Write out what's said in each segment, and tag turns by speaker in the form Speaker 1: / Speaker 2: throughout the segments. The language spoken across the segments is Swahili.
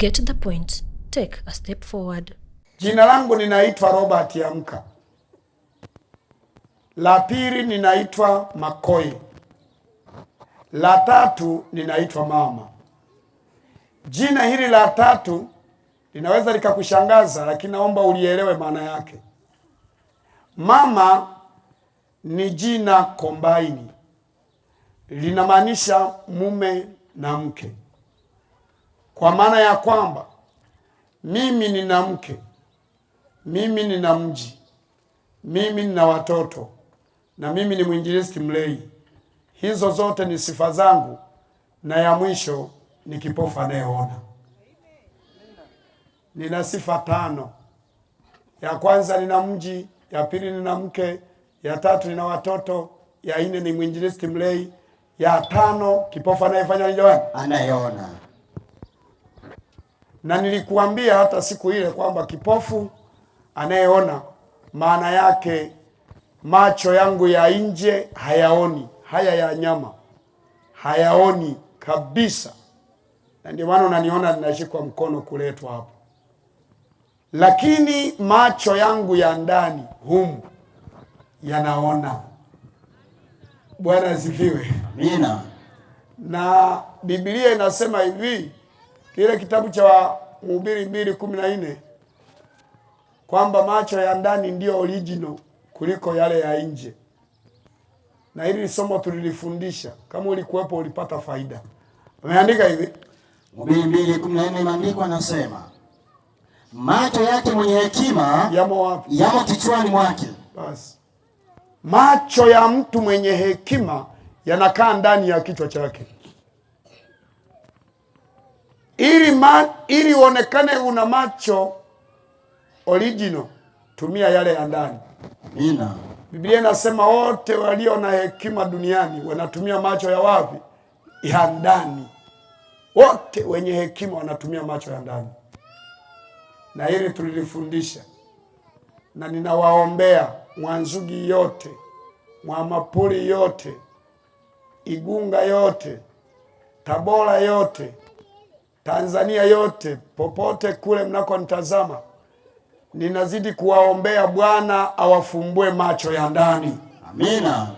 Speaker 1: Get the point. Take a step forward.
Speaker 2: Jina langu ninaitwa Robert Amka. La pili ninaitwa Makoi. La tatu ninaitwa Mama. Jina hili la tatu linaweza likakushangaza, lakini naomba ulielewe maana yake. Mama ni jina kombaini, linamaanisha mume na mke, kwa maana ya kwamba mimi nina mke, mimi nina mji, mimi nina watoto na mimi ni mwinjilisti mlei. Hizo zote ni sifa zangu, na ya mwisho ni kipofu anayeona. Nina sifa tano. Ya kwanza nina mji, ya pili nina mke, ya tatu nina watoto, ya nne ni mwinjilisti mlei, ya tano kipofu anayefanya nini jamani?
Speaker 3: Anayeona.
Speaker 2: Na nilikuambia hata siku ile kwamba kipofu anayeona maana yake macho yangu ya nje hayaoni, haya ya nyama hayaoni kabisa, na ndio maana unaniona ninashikwa mkono kuletwa hapo, lakini macho yangu ya ndani humu yanaona. Bwana asifiwe.
Speaker 3: Amina.
Speaker 2: Na Biblia inasema hivi, kile kitabu cha Mhubiri 2:14 kwamba macho ya ndani ndiyo original kuliko yale ya nje. Na hili somo tulilifundisha, kama ulikuwepo ulipata faida. Ameandika hivi,
Speaker 3: Mhubiri 2:14 imeandikwa, nasema macho yake mwenye hekima
Speaker 2: yamo wapi?
Speaker 3: Yamo kichwani mwake.
Speaker 2: Basi macho ya mtu mwenye hekima yanakaa ndani ya kichwa chake. Ili uonekane una macho original, tumia yale ya ndani.
Speaker 3: Amina.
Speaker 2: Biblia inasema wote walio na hekima duniani wanatumia macho ya wapi? Ya ndani. Wote wenye hekima wanatumia macho ya ndani. Na hili tulilifundisha, na ninawaombea Mwanzugi yote, Mwamapuli yote, Igunga yote, Tabora yote, Tanzania yote, popote kule mnakonitazama, ninazidi kuwaombea Bwana awafumbue macho ya ndani.
Speaker 3: Amina.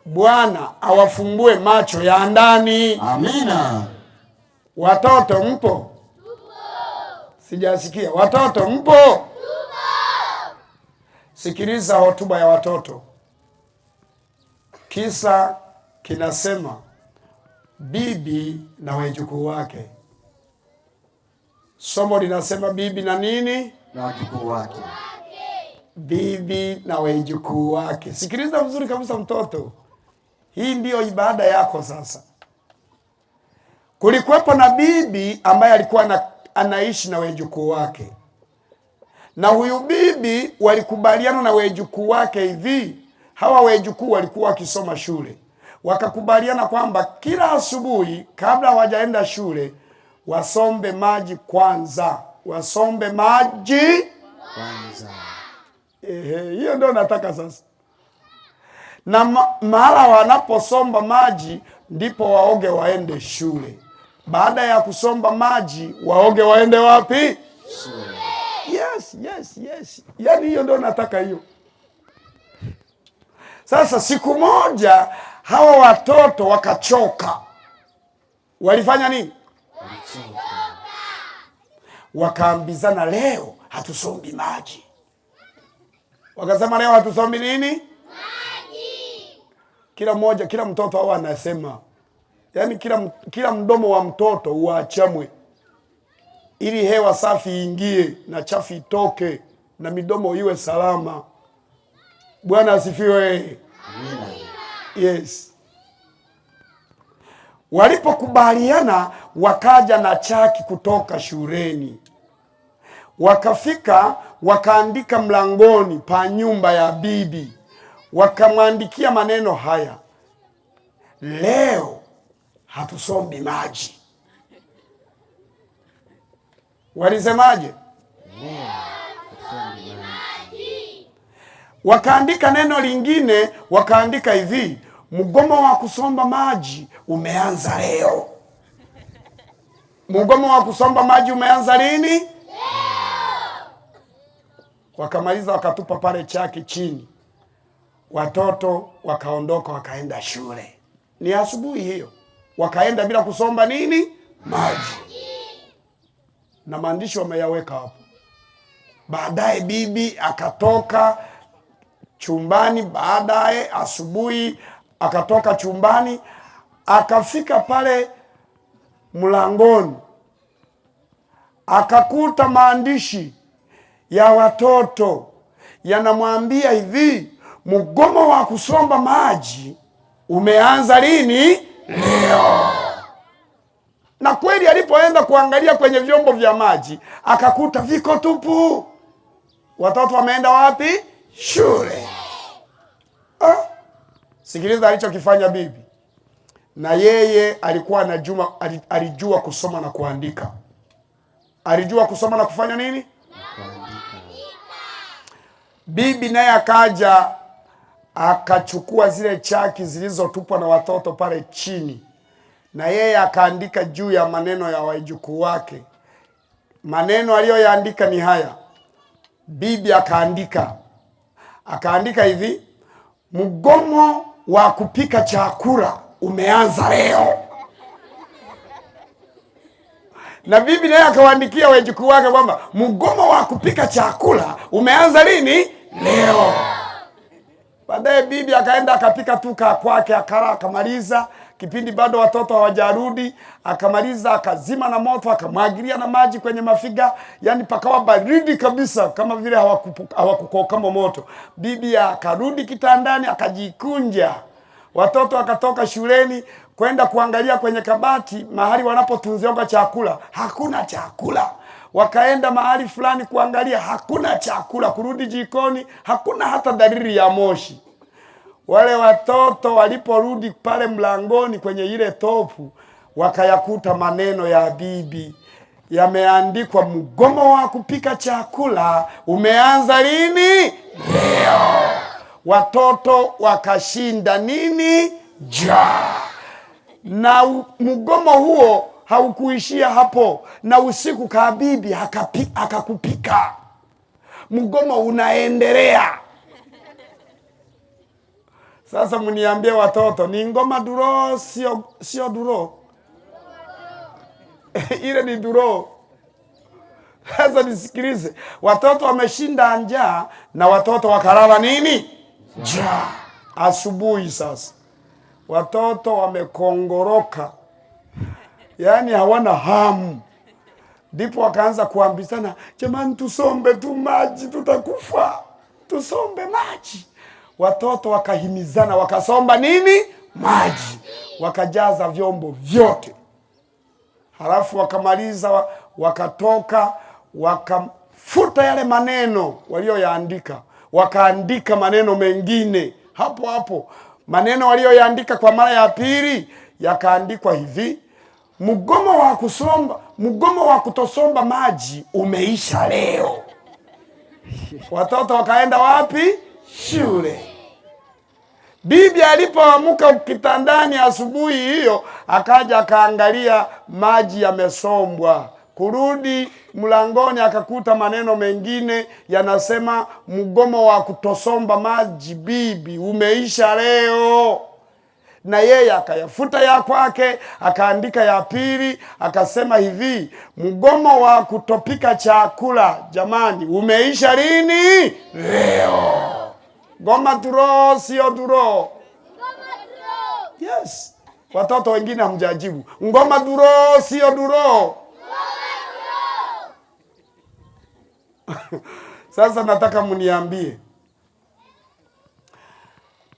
Speaker 2: Bwana awafumbue macho ya ndani.
Speaker 3: Amina.
Speaker 2: Watoto mpo? Tupo. Sijasikia. Watoto mpo? Tupo. Sikiliza hotuba ya watoto. Kisa kinasema bibi na wajukuu wake. Somo linasema bibi na nini?
Speaker 3: Na wajukuu wake.
Speaker 2: Bibi na wajukuu wake. Sikiliza vizuri kabisa mtoto. Hii ndiyo ibada yako sasa. Kulikuwepo na bibi ambaye alikuwa anaishi na wajukuu wake. Na huyu bibi walikubaliana na wajukuu wake hivi. Hawa wajukuu walikuwa wakisoma shule. Wakakubaliana kwamba kila asubuhi kabla hawajaenda shule wasombe maji kwanza. Wasombe maji
Speaker 3: kwanza.
Speaker 2: Ehe, hiyo ndio nataka sasa. Na mahala wanaposomba maji ndipo waoge waende shule. Baada ya kusomba maji waoge waende wapi?
Speaker 3: Shule.
Speaker 2: Yes, yes, yes. Yaani hiyo ndio nataka hiyo. Sasa siku moja hawa watoto wakachoka. Walifanya nini? Wakaambizana leo hatusombi maji. Wakasema leo hatusombi nini?
Speaker 4: Maji.
Speaker 2: Kila mmoja, kila mtoto hao anasema. Yaani kila mdomo wa mtoto uachamwe ili hewa safi iingie na chafu itoke na midomo iwe salama. Bwana asifiwe.
Speaker 3: Amina.
Speaker 2: Yes. Walipokubaliana wakaja na chaki kutoka shuleni. Wakafika wakaandika mlangoni pa nyumba ya bibi. Wakamwandikia maneno haya: leo hatusombi maji. Walisemaje? Wakaandika neno lingine, wakaandika hivi: mgomo wa kusomba maji umeanza leo. Mgomo wa kusomba maji umeanza lini? Leo. Wakamaliza wakatupa pale chaki chini, watoto wakaondoka wakaenda shule. Ni asubuhi hiyo, wakaenda bila kusomba nini? Maji. Na maandishi wameyaweka hapo. Baadaye bibi akatoka chumbani, baadaye asubuhi akatoka chumbani, akafika pale mlangoni, akakuta maandishi ya watoto yanamwambia hivi, mgomo wa kusomba maji umeanza lini? Leo. Na kweli alipoenda kuangalia kwenye vyombo vya maji akakuta viko tupu. Watoto wameenda wapi? Shule. Ah, sikiliza alichokifanya bibi. Na yeye alikuwa anajua, alijua kusoma na kuandika. Alijua kusoma na kufanya nini? Bibi naye akaja akachukua zile chaki zilizotupwa na watoto pale chini, na yeye akaandika juu ya maneno ya wajukuu wake. Maneno aliyoyaandika ni haya. Bibi akaandika hivi: mgomo wa kupika chakula umeanza leo. Na bibi naye akawaandikia wajukuu wake kwamba mgomo wa kupika chakula umeanza lini? Leo. Baadaye bibi akaenda akapika tu kaa kwake, akala akamaliza. Kipindi bado watoto hawajarudi, akamaliza akazima na moto, akamwagilia na maji kwenye mafiga, yani pakawa baridi kabisa, kama vile hawakukokamo moto. Bibi akarudi kitandani akajikunja. Watoto wakatoka shuleni kwenda kuangalia kwenye kabati mahali wanapotunziwa chakula, hakuna chakula. Wakaenda mahali fulani kuangalia, hakuna chakula. Kurudi jikoni, hakuna hata dalili ya moshi. Wale watoto waliporudi pale mlangoni kwenye ile topu, wakayakuta maneno ya bibi yameandikwa, mgomo wa kupika chakula umeanza lini? Leo. Watoto wakashinda nini? Njaa. Na mgomo huo haukuishia hapo, na usiku kabibi akakupika. Mgomo unaendelea. Sasa mniambie watoto, ni ngoma duro sio duro? Ile ni duro. Sasa nisikilize, watoto wameshinda njaa na watoto wakalala nini? Njaa. Asubuhi sasa watoto wamekongoroka, yaani hawana hamu. Ndipo wakaanza kuambizana, jamani, tusombe tu maji tutakufa, tusombe maji. Watoto wakahimizana, wakasomba nini? Maji. Wakajaza vyombo vyote. Halafu wakamaliza, wakatoka, wakafuta yale maneno walioyaandika, wakaandika maneno mengine hapo hapo. Maneno walioyaandika kwa mara ya pili yakaandikwa hivi: mgomo wa kutosomba maji umeisha leo. Watoto wakaenda wapi? Shule. Bibi alipoamka kitandani asubuhi hiyo, akaja akaangalia maji yamesombwa. Kurudi mlangoni akakuta maneno mengine yanasema, mgomo wa kutosomba maji bibi umeisha leo. Na yeye akayafuta ya kwake, akaandika ya pili, akasema hivi, mgomo wa kutopika chakula jamani umeisha lini? Leo. Ngoma duro sio duro? Yes. Watoto wengine hamjajibu. Ngoma duro sio duro? Sasa nataka mniambie,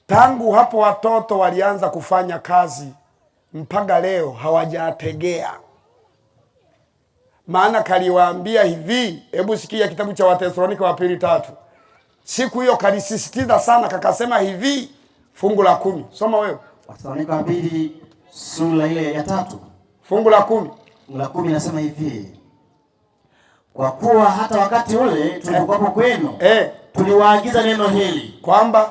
Speaker 2: tangu hapo watoto walianza kufanya kazi mpaka leo hawajategea. Maana kaliwaambia hivi, hebu sikia kitabu cha Wathesalonike wa pili 3. Siku hiyo kalisisitiza sana, kakasema hivi, fungu la 10. Soma wewe.
Speaker 3: Wathesalonike wa pili sura ile ya 3.
Speaker 2: Fungu la 10.
Speaker 3: Fungu la 10 nasema hivi: kwa kuwa hata wakati ule tulipokuwa kwenu, tuliwaagiza neno hili
Speaker 2: kwamba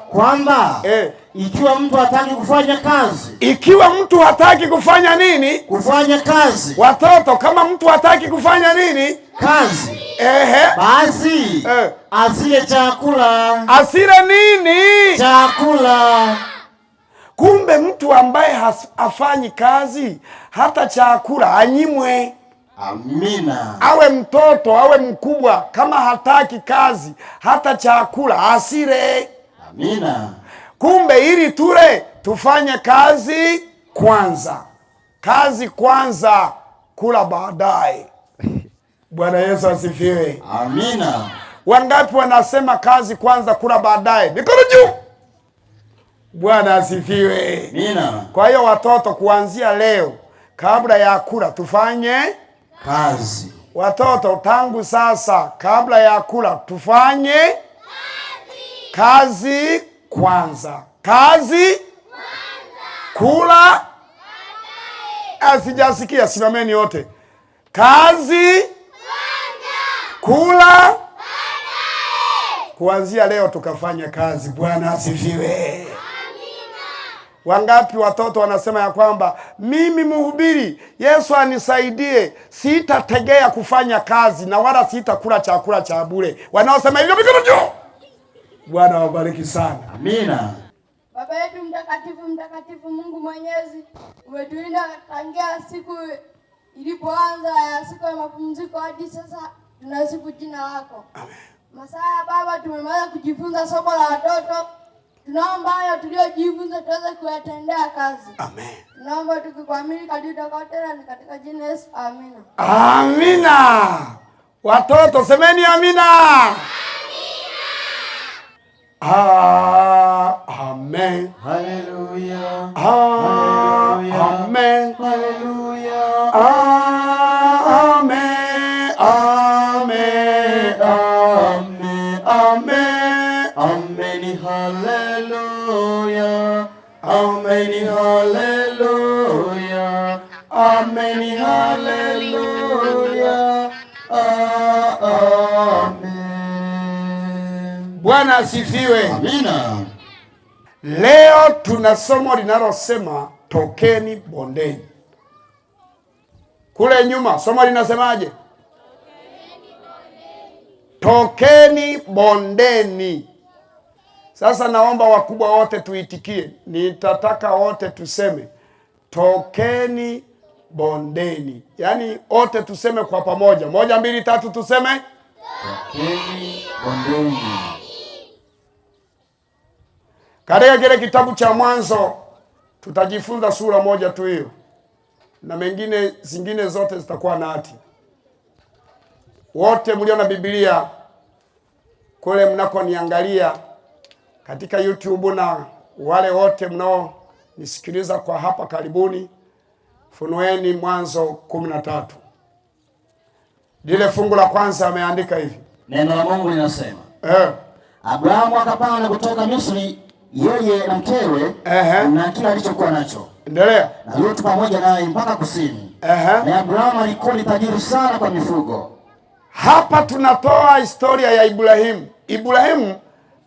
Speaker 3: Ikiwa mtu hataki kufanya kazi.
Speaker 2: Ikiwa mtu hataki kufanya nini?
Speaker 3: Kufanya kazi.
Speaker 2: Watoto, kama mtu hataki kufanya nini?
Speaker 3: Kazi.
Speaker 2: Ehe.
Speaker 3: Basi asile chakula.
Speaker 2: Asile nini?
Speaker 3: Chakula.
Speaker 2: Kumbe mtu ambaye hafanyi kazi hata chakula anyimwe.
Speaker 3: Amina.
Speaker 2: Awe mtoto awe mkubwa, kama hataki kazi hata chakula asile.
Speaker 3: Amina.
Speaker 2: Kumbe ili tule tufanye kazi kwanza. Kazi kwanza, kula baadaye. Bwana Yesu asifiwe.
Speaker 3: Amina.
Speaker 2: Wangapi wanasema kazi kwanza, kula baadaye? Mikono juu. Bwana asifiwe.
Speaker 3: Amina.
Speaker 2: Kwa hiyo watoto, kuanzia leo kabla ya kula tufanye
Speaker 3: kazi.
Speaker 2: Watoto, tangu sasa kabla ya kula tufanye kazi. Kazi kwanza. Kazi kwanza. Kula baadaye. Sijasikia, simameni wote. Kazi kwanza. Kula baadaye. Kuanzia leo tukafanya kazi. Bwana asifiwe. Wangapi watoto wanasema ya kwamba mimi mhubiri, Yesu anisaidie, sitategea kufanya kazi na wala sitakula chakula cha bure. Wanaosema hivyo mikono juu. Bwana wabariki sana.
Speaker 3: Amina.
Speaker 4: Baba yetu mtakatifu, mtakatifu Mungu Mwenyezi, umetulinda tangia siku ilipoanza ya siku ya mapumziko hadi sasa tunasifu jina lako.
Speaker 2: Amen.
Speaker 4: Masaa ya Baba, tumemaliza kujifunza somo la watoto. Tunaomba hayo tuliojifunza tuweze kuyatendea kazi.
Speaker 2: Amen.
Speaker 4: Tunaomba tukikuamini kadiri utakavyotenda, ni katika jina Yesu. Amina.
Speaker 2: Amina. Watoto semeni amina. Amina. Amen.
Speaker 3: Haleluya.
Speaker 2: Amen.
Speaker 3: Haleluya.
Speaker 2: Amen. Amen. Amen. Amen.
Speaker 3: Amen. Haleluya. Amen. Haleluya. Amen. Haleluya. Amen.
Speaker 2: Bwana asifiwe.
Speaker 3: Amina.
Speaker 2: Leo tuna somo linalosema tokeni bondeni. Kule nyuma somo linasemaje? Tokeni bondeni. Sasa naomba wakubwa wote tuitikie. Nitataka wote tuseme tokeni bondeni. Yaani wote tuseme kwa pamoja. 1 2 3 tuseme
Speaker 3: tokeni bondeni.
Speaker 2: Katika kile kitabu cha Mwanzo tutajifunza sura moja tu hiyo, na mengine zingine zote zitakuwa na hati. Wote mlio na Biblia kule mnakoniangalia katika YouTube na wale wote mnao nisikiliza kwa hapa karibuni, funueni Mwanzo 13. Lile fungu la kwanza ameandika hivi.
Speaker 3: Neno la Mungu linasema, Abrahamu akapanda kutoka Misri, yeye na mkewe na kila alichokuwa nacho.
Speaker 2: Endelea.
Speaker 3: Na Lutu pamoja naye mpaka kusini. Na Abrahamu alikuwa ni tajiri sana kwa mifugo.
Speaker 2: Hapa tunatoa historia ya Ibrahimu. Ibrahimu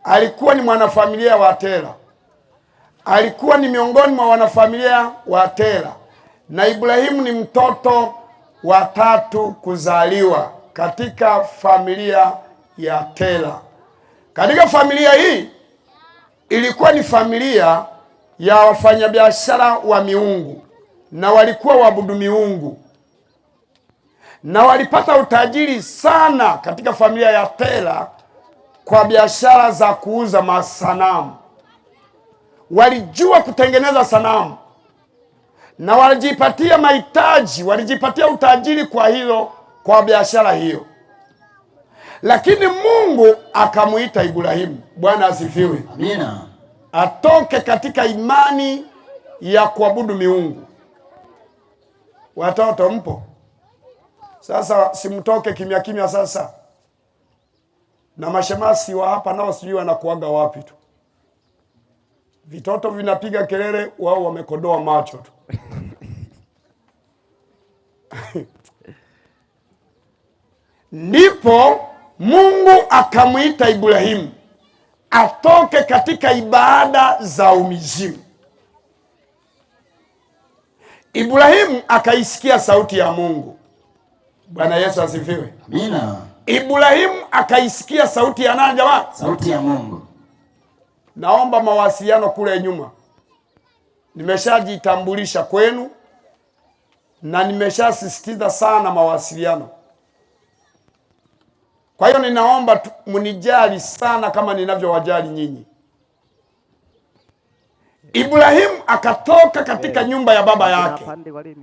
Speaker 2: alikuwa ni mwanafamilia wa Tera. Alikuwa ni miongoni mwa wanafamilia wa Tera. Na Ibrahimu ni mtoto wa 3 kuzaliwa katika familia ya Tera. Katika familia hii ilikuwa ni familia ya wafanyabiashara wa miungu, na walikuwa waabudu miungu, na walipata utajiri sana katika familia ya Tera kwa biashara za kuuza masanamu. Walijua kutengeneza sanamu na walijipatia mahitaji, walijipatia utajiri kwa hilo, kwa biashara hiyo. Lakini Mungu akamuita Ibrahimu. Bwana asifiwe.
Speaker 3: Amina.
Speaker 2: Atoke katika imani ya kuabudu miungu. Watoto mpo? Sasa simtoke kimya kimya sasa. Na mashemasi wa hapa nao sijui wanakuaga wapi tu. Vitoto vinapiga kelele, wao wamekodoa macho tu. Ndipo Mungu akamuita Ibrahimu atoke katika ibada za umizimu. Ibrahimu akaisikia sauti ya Mungu. Bwana Yesu asifiwe.
Speaker 3: Amina.
Speaker 2: Ibrahimu akaisikia sauti ya nani jamaa?
Speaker 3: Sauti ya Mungu.
Speaker 2: Naomba mawasiliano kule nyuma. Nimeshajitambulisha kwenu na nimeshasisitiza sana mawasiliano. Kwa hiyo ninaomba mnijali sana kama ninavyowajali nyinyi. Ibrahimu akatoka katika nyumba ya baba yake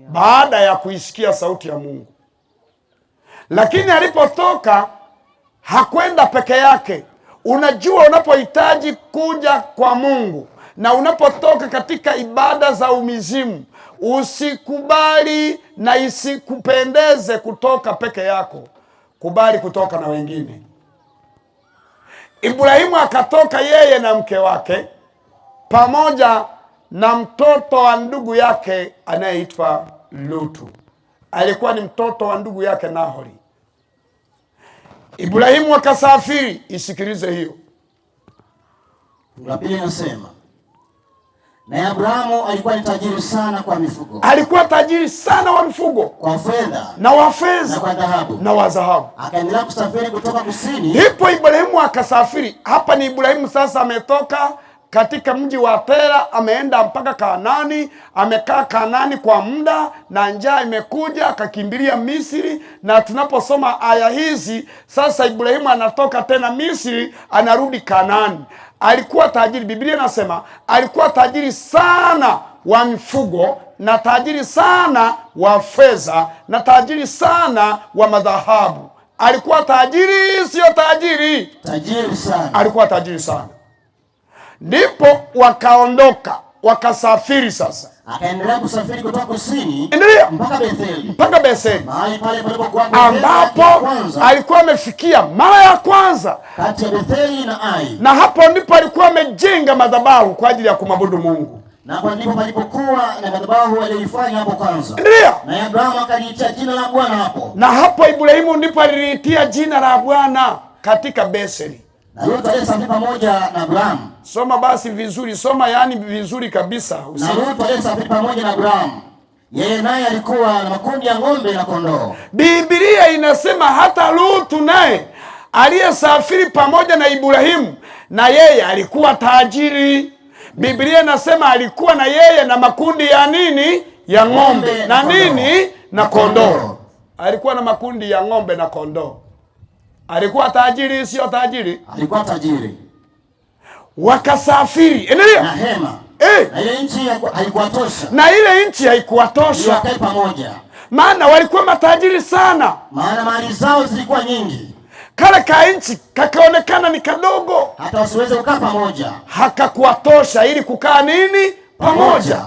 Speaker 2: baada ya kuisikia sauti ya Mungu. Lakini alipotoka hakwenda peke yake. Unajua, unapohitaji kuja kwa Mungu na unapotoka katika ibada za umizimu, usikubali na isikupendeze kutoka peke yako. Kubali kutoka na wengine. Ibrahimu akatoka yeye na mke wake pamoja na mtoto wa ndugu yake anayeitwa Lutu. Alikuwa ni mtoto wa ndugu yake Nahori. Ibrahimu akasafiri. Isikilize hiyo.
Speaker 3: La pili inasema, naye Abrahamu alikuwa ni tajiri sana kwa mifugo.
Speaker 2: Alikuwa tajiri sana wa mifugo,
Speaker 3: kwa fedha
Speaker 2: na wa fedha
Speaker 3: na kwa dhahabu
Speaker 2: na wa dhahabu.
Speaker 3: Akaendelea kusafiri kutoka kusini.
Speaker 2: Ndipo Ibrahimu akasafiri. Hapa ni Ibrahimu sasa ametoka katika mji wa Tera, ameenda mpaka Kanaani, amekaa Kanaani kwa muda na njaa imekuja, akakimbilia Misri. Na tunaposoma aya hizi sasa, Ibrahimu anatoka tena Misri, anarudi Kanaani. Alikuwa tajiri, Biblia inasema alikuwa tajiri sana wa mifugo na tajiri sana wa fedha na tajiri sana wa madhahabu. Alikuwa tajiri, sio tajiri?
Speaker 3: Tajiri sana.
Speaker 2: Alikuwa tajiri sana. Ndipo wakaondoka wakasafiri sasa.
Speaker 3: Akaendelea kusafiri kutoka kusini mpaka Betheli.
Speaker 2: Mpaka Betheli.
Speaker 3: Mahali pale palipokuwa
Speaker 2: ambapo alikuwa amefikia mara ya kwanza
Speaker 3: kati ya Betheli na Ai.
Speaker 2: Na hapo ndipo alikuwa amejenga madhabahu kwa ajili ya kumwabudu Mungu.
Speaker 3: Na hapo ndipo palipokuwa na madhabahu aliyoifanya hapo kwanza.
Speaker 2: Endelea.
Speaker 3: Na Abrahamu akaliitia jina la Bwana hapo.
Speaker 2: Na hapo Ibrahimu ndipo aliliitia jina la Bwana katika Betheli.
Speaker 3: Na Lutu aliyesafiri pamoja na Abrahamu.
Speaker 2: Soma basi vizuri, soma yani vizuri kabisa.
Speaker 3: Na Lutu aliyesafiri pamoja na Abrahamu, yeye naye alikuwa na makundi ya ng'ombe na kondoo.
Speaker 2: Biblia inasema hata Lutu naye aliyesafiri pamoja na Ibrahimu, na yeye alikuwa tajiri. Biblia inasema alikuwa na yeye na makundi ya nini? Ya ng'ombe na nini? Na kondoo. Alikuwa na makundi ya ng'ombe na kondoo. Alikuwa tajiri, sio tajiri?
Speaker 3: Alikuwa tajiri.
Speaker 2: Wakasafiri. Endelea.
Speaker 3: Na hema. Na ile nchi haikuwatosha.
Speaker 2: Na ile nchi haikuwatosha.
Speaker 3: Wakae pamoja.
Speaker 2: Maana walikuwa matajiri sana.
Speaker 3: Maana mali zao zilikuwa nyingi.
Speaker 2: Kale ka nchi kakaonekana ni kadogo.
Speaker 3: Hata wasiweze kukaa pamoja.
Speaker 2: Hakakuwatosha ili kukaa nini? Pamoja.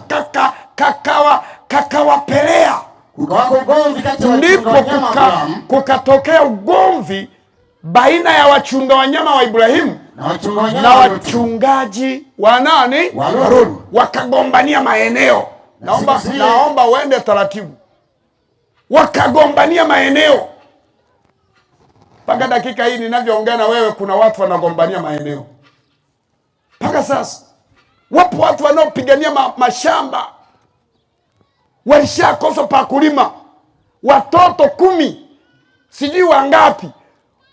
Speaker 2: Kakawapelea.
Speaker 3: Kukawako ugomvi kati ya wachunga wanyama wa Abrahamu.
Speaker 2: Kukatokea ugomvi baina ya wachunga wanyama wa Ibrahimu na wachungaji wa nani?
Speaker 3: Wa Lutu.
Speaker 2: Wakagombania maeneo. Naomba uende taratibu. Wakagombania maeneo. Mpaka dakika hii ninavyoongea na wewe kuna watu wanagombania maeneo. Mpaka sasa wapo watu wanaopigania mashamba. Walishakosa pa kulima. Watoto 10 sijui wangapi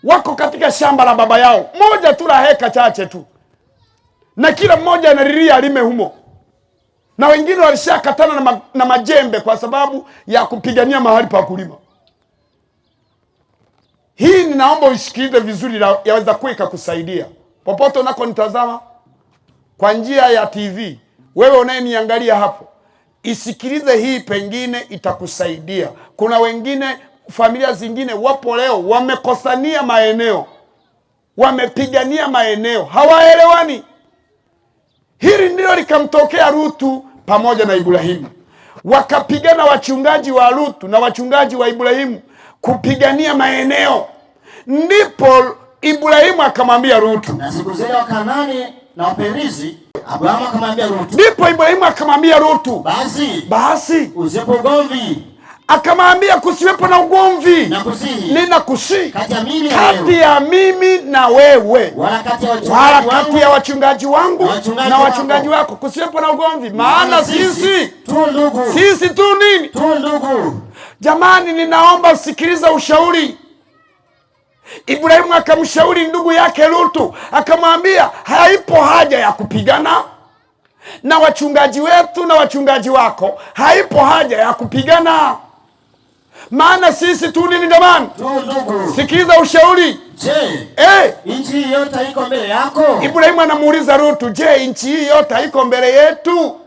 Speaker 2: wako katika shamba la baba yao, moja tu la heka chache tu, na kila mmoja analilia alime humo, na wengine walishakatana na majembe kwa sababu ya kupigania mahali pa kulima. Hii ninaomba uisikilize vizuri, yaweza kuwa ikakusaidia popote unakonitazama kwa njia ya TV. Wewe unayeniangalia hapo, isikilize hii, pengine itakusaidia. Kuna wengine, familia zingine wapo leo wamekosania maeneo, wamepigania maeneo, hawaelewani. Hili ndilo likamtokea Lutu pamoja na Ibrahimu. Wakapigana wachungaji wa Lutu na wachungaji wa Ibrahimu kupigania maeneo. Ndipo Ibrahimu akamwambia Lutu.
Speaker 3: Na siku zile wa Kanaani na Waperizi, Abrahamu akamwambia Lutu.
Speaker 2: Ndipo Ibrahimu akamwambia Lutu,
Speaker 3: basi usipo ugomvi.
Speaker 2: Akamwambia kusiwepo na ugomvi. Ninakusihi kati ya mimi na wewe,
Speaker 3: wala
Speaker 2: kati ya wachungaji wangu na wachungaji wako, kusiwepo na ugomvi, maana sisi
Speaker 3: tu ndugu.
Speaker 2: Sisi tu nini?
Speaker 3: Tu ndugu.
Speaker 2: Jamani, ninaomba usikilize ushauri. Ibrahimu akamshauri ndugu yake Lutu, akamwambia haipo haja ya kupigana na wachungaji wetu na wachungaji wako, haipo haja ya kupigana, maana sisi tu nini jamani?
Speaker 3: Tu ndugu.
Speaker 2: Sikiliza ushauri.
Speaker 3: Je, nchi hii yote haiko mbele yako?
Speaker 2: Ibrahimu anamuuliza Lutu, je, nchi hii yote haiko mbele yetu?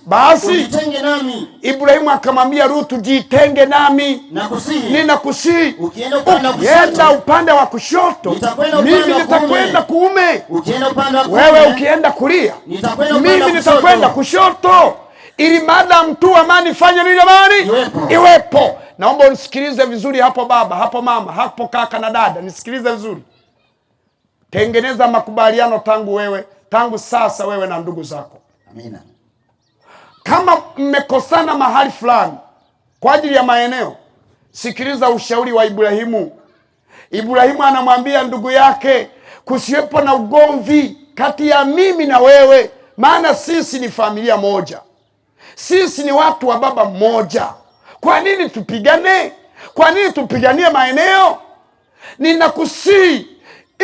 Speaker 3: Basi ujitenge nami.
Speaker 2: Ibrahimu akamwambia Lutu, jitenge nami,
Speaker 3: Nakusihi,
Speaker 2: ninakusihi,
Speaker 3: ukienda
Speaker 2: upande wa kushoto, mimi nitakwenda kuume.
Speaker 3: Wewe
Speaker 2: ukienda kulia, mimi nitakwenda kushoto, ili madam tu amani fanye nini jamani? Iwepo. Naomba unisikilize vizuri hapo baba, hapo mama, hapo kaka na dada, nisikilize vizuri. Tengeneza makubaliano tangu sasa wewe na ndugu zako.
Speaker 3: Amina.
Speaker 2: Kama mmekosana mahali fulani kwa ajili ya maeneo, sikiliza ushauri wa Ibrahimu. Ibrahimu anamwambia ndugu yake, kusiwepo na ugomvi kati ya mimi na wewe, maana sisi ni familia moja, sisi ni watu wa baba mmoja. Kwa nini tupigane? Kwa nini tupiganie maeneo? Ninakusihi,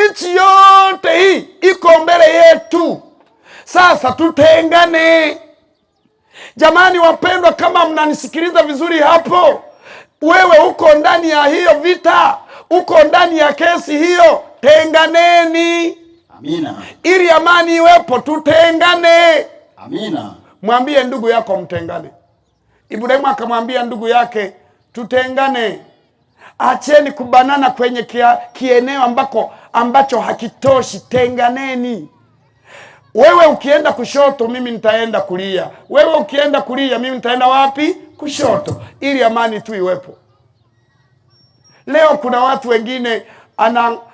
Speaker 2: nchi yote hii iko mbele yetu, sasa tutengane. Jamani wapendwa, kama mnanisikiliza vizuri hapo, wewe uko ndani ya hiyo vita, uko ndani ya kesi hiyo, tenganeni.
Speaker 3: Amina.
Speaker 2: Ili amani iwepo, tutengane.
Speaker 3: Amina.
Speaker 2: Mwambie ndugu yako mtengane. Ibrahimu akamwambia ndugu yake, tutengane. Acheni kubanana kwenye kieneo ambacho hakitoshi, tenganeni. Wewe ukienda kushoto, mimi nitaenda kulia. Wewe ukienda kulia, mimi nitaenda wapi? Kushoto, ili amani tu iwepo. Leo kuna watu wengine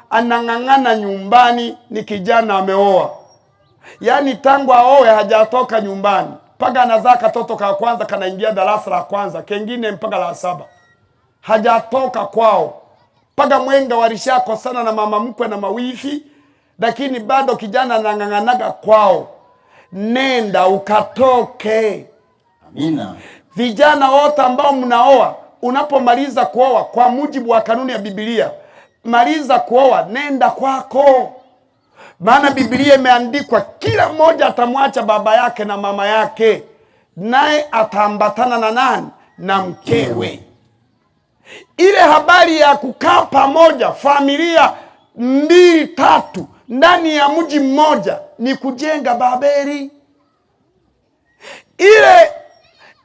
Speaker 2: anang'ang'ana nyumbani, ni kijana ameoa. Yaani tangu aoe hajatoka nyumbani. Mpaka anazaa katoto ka kwanza, kanaingia darasa la kwanza, kengine mpaka la 7. Hajatoka kwao. Mpaka mwenga walishakosana na mama mkwe na mawifi, lakini bado kijana anang'ang'anaga kwao. Nenda ukatoke.
Speaker 3: Amina.
Speaker 2: Vijana wote ambao mnaoa, unapomaliza kuoa kwa mujibu wa kanuni ya Biblia, maliza kuoa, nenda kwako. Maana Biblia imeandikwa kila mmoja atamwacha baba yake na mama yake, naye ataambatana na nani? Na mkewe. Ile habari ya kukaa pamoja familia 2 3 ndani ya mji mmoja ni kujenga Babeli.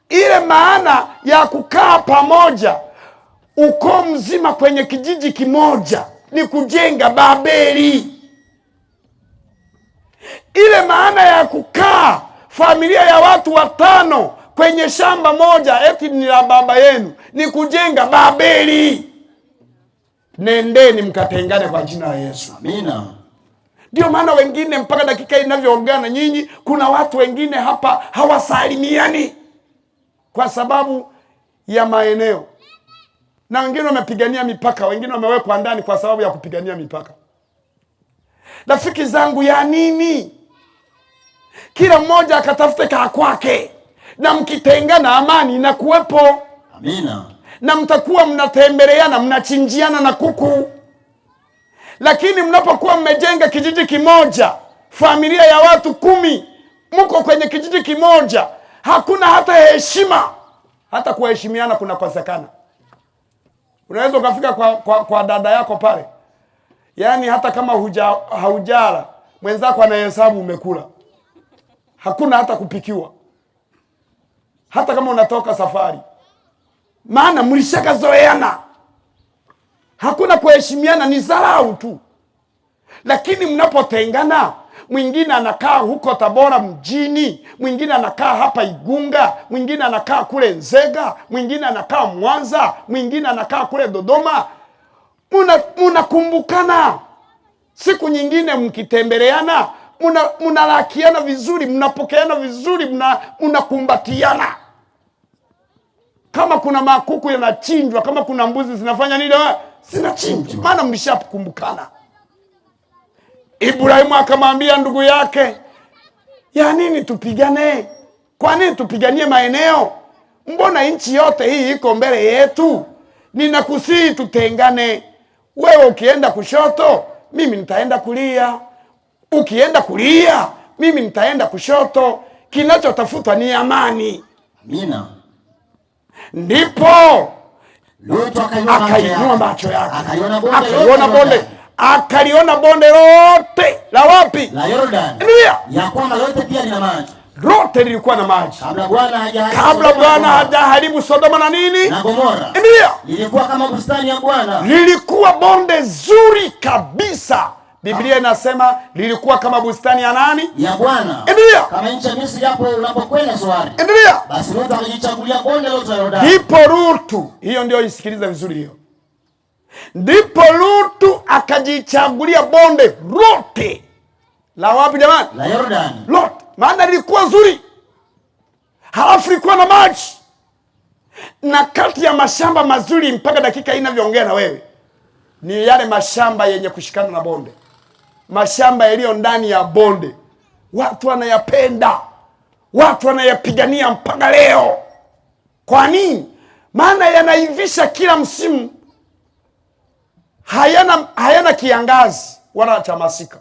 Speaker 2: Ile maana ya kukaa pamoja ukoo mzima kwenye kijiji kimoja ni kujenga Babeli. Ile maana ya kukaa familia ya watu 5 kwenye shamba moja eti ni la baba yenu ni kujenga Babeli. Nendeni mkatengane kwa jina la Yesu.
Speaker 3: Amina.
Speaker 2: Ndio maana wengine mpaka dakika inavyoongana nyinyi, kuna watu wengine hapa hawasalimiani kwa sababu ya maeneo. Na wengine wamepigania mipaka, wengine wamewekwa ndani kwa sababu ya kupigania mipaka. Rafiki zangu, ya nini? Kila mmoja akatafute kaa kwake, na mkitengana amani inakuwepo.
Speaker 3: Amina.
Speaker 2: Na mtakuwa mnatembeleana, mnachinjiana na kuku. Lakini mnapokuwa mmejenga kijiji kimoja, familia ya watu 10, mko kwenye kijiji kimoja, hakuna hata heshima, hata kuheshimiana kunakosekana. Unaweza ukafika kwa dada yako pale, yaani hata kama haujala, mwenzako anahesabu umekula. Hakuna hata kupikiwa, hata kama unatoka safari, maana mlishakazoeana. Hakuna kuheshimiana, ni dharau tu. Lakini mnapotengana, mwingine anakaa huko Tabora mjini, mwingine anakaa hapa Igunga, mwingine anakaa kule Nzega, mwingine anakaa Mwanza, mwingine anakaa kule Dodoma. Mnakumbukana. Siku nyingine mkitembeleana, mnalakiana vizuri, mnapokeana vizuri, mnakumbatiana. Kama kuna makuku yanachinjwa, kama kuna mbuzi zinafanya nini? Zinachinjwa. Maana mlishakumbukana. Ibrahimu akamwambia ndugu yake, ya nini tupigane? Kwa nini tupiganie maeneo? Mbona nchi yote hii iko mbele yetu? Ninakusihi tutengane. Wewe ukienda kushoto, mimi nitaenda kulia. Ukienda kulia, mimi nitaenda kushoto. Kinachotafutwa ni amani.
Speaker 3: Amina.
Speaker 2: Ndipo
Speaker 3: Lutu
Speaker 2: akainua macho yake,
Speaker 3: akaliona bonde,
Speaker 2: akaliona bonde, akaliona bonde lote la wapi?
Speaker 3: La Yordani.
Speaker 2: Ndio.
Speaker 3: Ya kwamba lote pia lina maji.
Speaker 2: Lote lilikuwa na maji.
Speaker 3: Kabla Bwana
Speaker 2: hajaharibu Sodoma na nini?
Speaker 3: Na Gomora.
Speaker 2: Ndio.
Speaker 3: Lilikuwa kama bustani ya Bwana.
Speaker 2: Lilikuwa bonde zuri kabisa. Biblia inasema lilikuwa kama bustani ya nani?
Speaker 3: Ya Bwana.
Speaker 2: Ndio.
Speaker 3: Kama nchi ya Misri hapo unapokwenda Zoari.
Speaker 2: Ndio.
Speaker 3: Basi Lutu akajichagulia bonde lote la Yordani.
Speaker 2: Ndipo Lutu, hiyo ndio isikilize vizuri hiyo. Ndipo Lutu akajichagulia bonde lote la wapi jamani?
Speaker 3: La Yordani.
Speaker 2: Lote. Maana lilikuwa zuri. Halafu lilikuwa na maji. Na kati ya mashamba mazuri mpaka dakika hii ninavyoongea na wewe ni yale mashamba yenye kushikana na bonde. Mashamba yaliyo ndani ya bonde. Watu wanayapenda. Watu wanayapigania mpaka leo. Kwa nini? Maana yanaivisha kila msimu. Hayana kiangazi wala cha masika.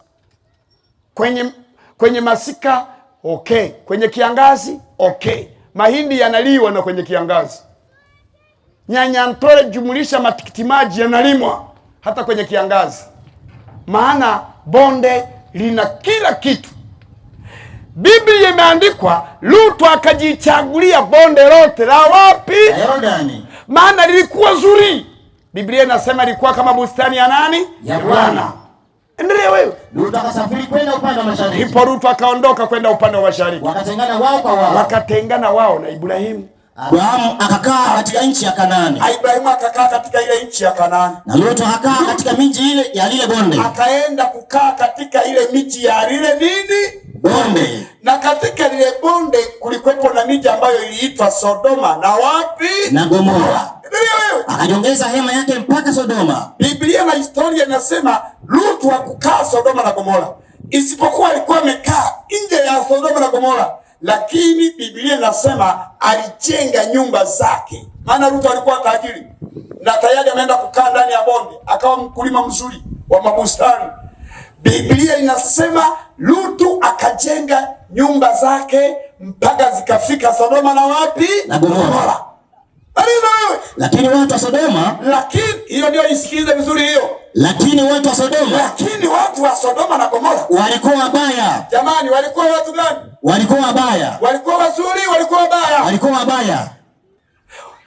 Speaker 2: Kwenye masika okay, kwenye kiangazi okay. Mahindi yanaliwa na kwenye kiangazi. Nyanya ntore jumulisha matikiti maji yanalimwa hata kwenye kiangazi. Maana bonde lina kila kitu. Biblia imeandikwa Lutu akajichagulia bonde lote la wapi?
Speaker 3: La Yordani.
Speaker 2: Maana lilikuwa zuri. Biblia inasema lilikuwa kama bustani ya nani?
Speaker 3: Ya Bwana.
Speaker 2: Endelea wewe.
Speaker 3: Lutu akasafiri kwenda upande wa mashariki.
Speaker 2: Ndipo Lutu akaondoka kwenda upande wa mashariki.
Speaker 3: Wakatengana wao kwa wao.
Speaker 2: Wakatengana wao na Ibrahimu.
Speaker 3: Abrahamu akakaa katika nchi ya Kanaani.
Speaker 2: Ibrahimu akakaa katika ile nchi ya Kanaani.
Speaker 3: Na Lutu akakaa katika miji ile ya lile bonde.
Speaker 2: Akaenda kukaa katika ile miji ya lile nini?
Speaker 3: Bonde.
Speaker 2: Na katika lile bonde kulikuwepo na miji ambayo iliitwa Sodoma na wapi?
Speaker 3: Na Gomora.
Speaker 2: Endelea.
Speaker 3: Akajiongeza hema yake mpaka Sodoma.
Speaker 2: Biblia na historia inasema Lutu hakukaa Sodoma na Gomora, isipokuwa alikuwa amekaa nje ya Sodoma na Gomora, lakini Biblia inasema alijenga nyumba zake. Maana Lutu alikuwa tajiri na tayari ameenda kukaa ndani ya bonde, akawa mkulima mzuri wa mabustani. Biblia inasema Lutu akajenga nyumba zake mpaka zikafika Sodoma na wapi?
Speaker 3: Na Gomora. Lakini watu wa Sodoma,
Speaker 2: lakini hiyo ndio isikilize vizuri hiyo.
Speaker 3: Lakini watu wa Sodoma,
Speaker 2: lakini watu wa Sodoma na Gomora
Speaker 3: walikuwa wabaya.
Speaker 2: Jamani, walikuwa watu gani?
Speaker 3: Walikuwa wabaya.
Speaker 2: Walikuwa wazuri, walikuwa wabaya?
Speaker 3: Walikuwa wabaya.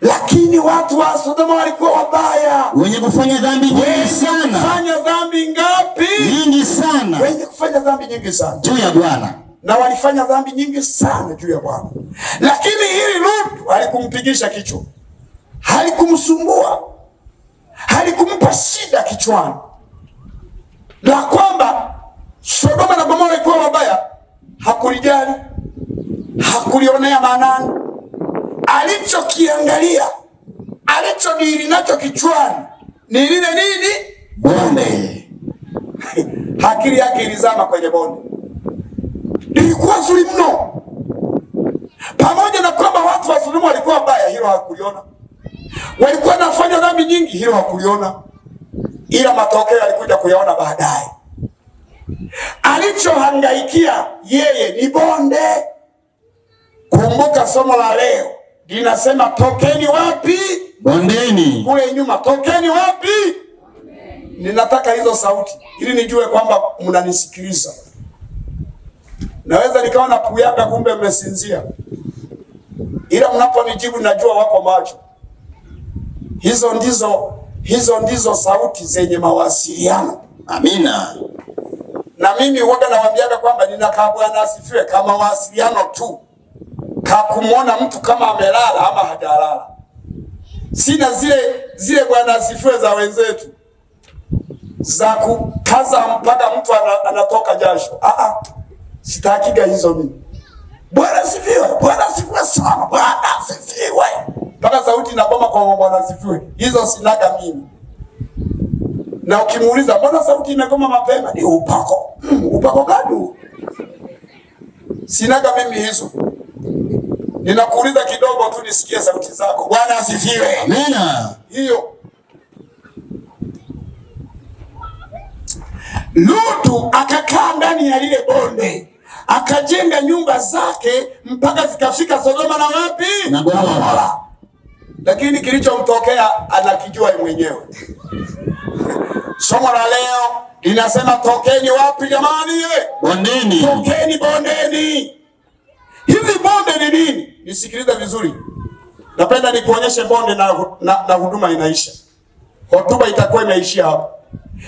Speaker 2: Lakini watu wa Sodoma walikuwa wabaya.
Speaker 3: Wenye kufanya dhambi nyingi sana.
Speaker 2: Kufanya dhambi ngapi?
Speaker 3: Nyingi sana.
Speaker 2: Wenye kufanya dhambi nyingi sana
Speaker 3: juu ya Bwana.
Speaker 2: Na walifanya dhambi nyingi sana juu ya Bwana. Lakini hili Lutu alikumpigisha kichwa. Halikumsumbua, halikumpa shida kichwani, la kwamba Sodoma na Gomora ilikuwa wabaya. Hakulijali, hakulionea maanani. Alichokiangalia, alichodili nacho kichwani ni lile nini?
Speaker 3: Bonde.
Speaker 2: Akili yake ilizama kwenye bonde. Lilikuwa zuri mno. Pamoja na kwamba watu wa Sodoma walikuwa wabaya, hilo hakuliona. Walikuwa wanafanya dhambi nyingi, hilo hakuliona. Ila matokeo alikuja kuyaona baadaye. Alichohangaikia yeye ni bonde. Kumbuka somo la leo linasema tokeni wapi?
Speaker 3: Bondeni.
Speaker 2: Kule nyuma tokeni wapi? Ninataka hizo sauti ili nijue kwamba mnanisikiliza. Naweza nikawa na kuyaga kumbe mmesinzia. Ila mnaponijibu najua wako macho. Hizo ndizo sauti zenye mawasiliano.
Speaker 3: Amina.
Speaker 2: Na mimi huwaga nawaambiaga kwamba ninakaa Bwana asifiwe kama mawasiliano tu. Kakumuona mtu kama amelala ama hajalala. Sina zile Bwana asifiwe za wenzetu za kukaza mpaka mtu anatoka jasho. Sitakiga hizo mimi. Bwana asifiwe, Bwana asifiwe sana, Bwana asifiwe. mpaka sauti inaboma kwa Bwana asifiwe. Hizo sinaga mimi. Na ukimuuliza mbona sauti imegoma mapema, ni upako. Upako gani? Sinaga mimi hizo. Ninakuuliza kidogo tu nisikie sauti zako. Bwana asifiwe.
Speaker 3: Amina.
Speaker 2: Hiyo Lutu akakaa ndani ya lile bonde, akajenga nyumba zake mpaka zikafika Sodoma na wapi?
Speaker 3: Na Gomora.
Speaker 2: Lakini kilichomtokea anakijua mwenyewe. Somo la leo linasema tokeni wapi jamani?
Speaker 3: Bondeni.
Speaker 2: Tokeni bondeni. Hivi bonde ni nini? Nisikilize vizuri. Napenda nikuonyeshe bonde na huduma inaisha. Hotuba itakuwa imeishia hapo.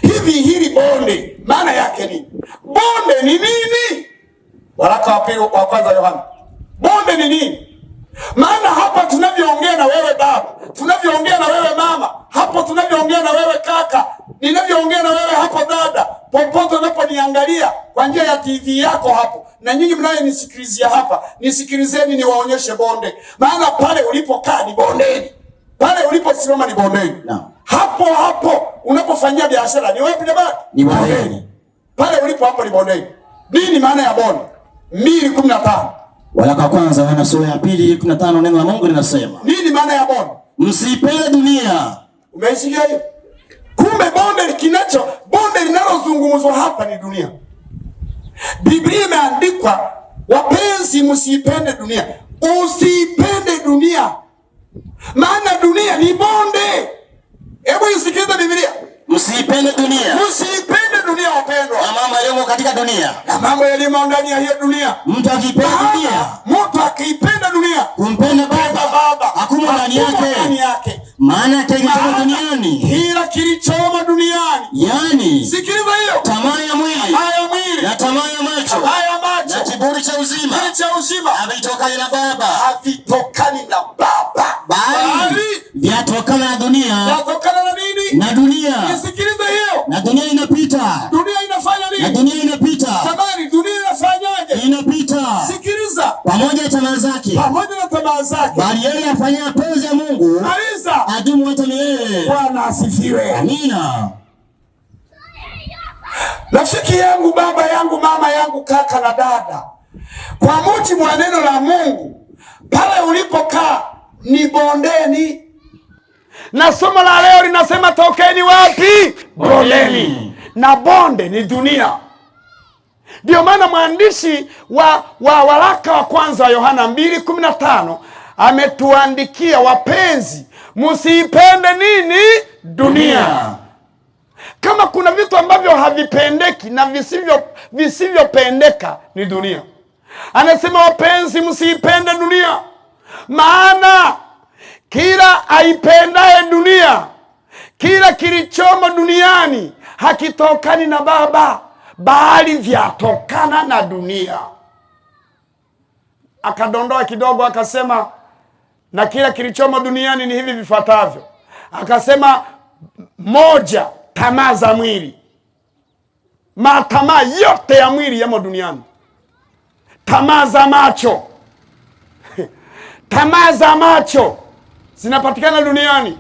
Speaker 2: Hivi hili bonde maana yake nini? Bonde ni nini? Waraka wa pili wa kwanza Yohana. Bonde ni nini? Maana hapa tunavyoongea na wewe baba, tunavyoongea na wewe mama, hapo tunavyoongea na wewe kaka, ninavyoongea na wewe hapo dada, popote unaponiangalia kwa njia ya TV yako hapo, na nyinyi mnayenisikilizia hapa, nisikilizeni niwaonyeshe bonde. Maana pale ulipokaa ni bondeni, pale uliposimama ni bondeni.
Speaker 3: No.
Speaker 2: Hapo hapo unapofanyia biashara ni wapi jamani?
Speaker 3: Ni bondeni.
Speaker 2: Pale ulipo hapo ni bondeni. Nini maana ya bonde? 2:15.
Speaker 3: Waraka wa kwanza Yohana sura ya 2:15, neno la Mungu linasema.
Speaker 2: Nini maana ya bonde?
Speaker 3: Msiipende dunia.
Speaker 2: Umeisikia hiyo? Kumbe bonde kinacho bonde linalozungumzwa hapa ni dunia. Biblia imeandikwa, wapenzi msiipende dunia. Usiipende dunia. Maana dunia ni bonde. Hebu isikilize Biblia.
Speaker 3: Msiipende dunia.
Speaker 2: Msiipende dunia wapendwa.
Speaker 3: Na mambo yaliyomo katika dunia.
Speaker 2: Na mambo yaliyomo ndani ya hiyo dunia.
Speaker 3: Mtu akiipenda dunia.
Speaker 2: Mtu akiipenda dunia.
Speaker 3: Kumpenda Baba. Hakuna ndani yake. Maana kilichomo duniani.
Speaker 2: Kila kilichomo duniani.
Speaker 3: Yaani.
Speaker 2: Sikiliza hiyo.
Speaker 3: Tamaa ya mwili.
Speaker 2: Tamaa ya mwili.
Speaker 3: Na tamaa ya macho.
Speaker 2: Tamaa ya macho.
Speaker 3: Na kiburi cha uzima.
Speaker 2: Kiburi cha uzima.
Speaker 3: Havitokani na Baba.
Speaker 2: Havitokani na Baba.
Speaker 3: Bali vyatokana na dunia.
Speaker 2: Vyatokana na nini?
Speaker 3: Na dunia.
Speaker 2: Nisikilize hiyo.
Speaker 3: Na dunia inapita.
Speaker 2: Dunia inafanya nini?
Speaker 3: Na dunia inapita.
Speaker 2: Jamani, dunia inafanyaje?
Speaker 3: Inapita.
Speaker 2: Sikiliza.
Speaker 3: Pamoja na tamaa zake.
Speaker 2: Pamoja na tamaa zake.
Speaker 3: Bali yeye afanyaye mapenzi ya Mungu.
Speaker 2: Maliza.
Speaker 3: Adumu hata milele.
Speaker 2: Bwana asifiwe.
Speaker 3: Amina.
Speaker 2: Rafiki yangu, baba yangu, mama yangu, kaka na dada, kwa mujibu wa neno la Mungu, pale ulipokaa ni bondeni. Na somo la leo linasema tokeni wapi? Bondeni. Na bonde ni dunia. Ndio maana mwandishi wa waraka wa kwanza wa Yohana 2:15 ametuandikia, wapenzi msiipende nini? Dunia. Kama kuna vitu ambavyo havipendeki na visivyopendeka ni dunia. Anasema wapenzi msiipende dunia, maana kila aipendaye dunia, kila kilichomo duniani hakitokani na Baba, bali vyatokana na dunia. Akadondoa kidogo akasema, na kila kilichomo duniani ni hivi vifuatavyo. Akasema moja, tamaa za mwili. Matamaa yote ya mwili yamo duniani. Tamaa za macho. Tamaa za macho zinapatikana duniani.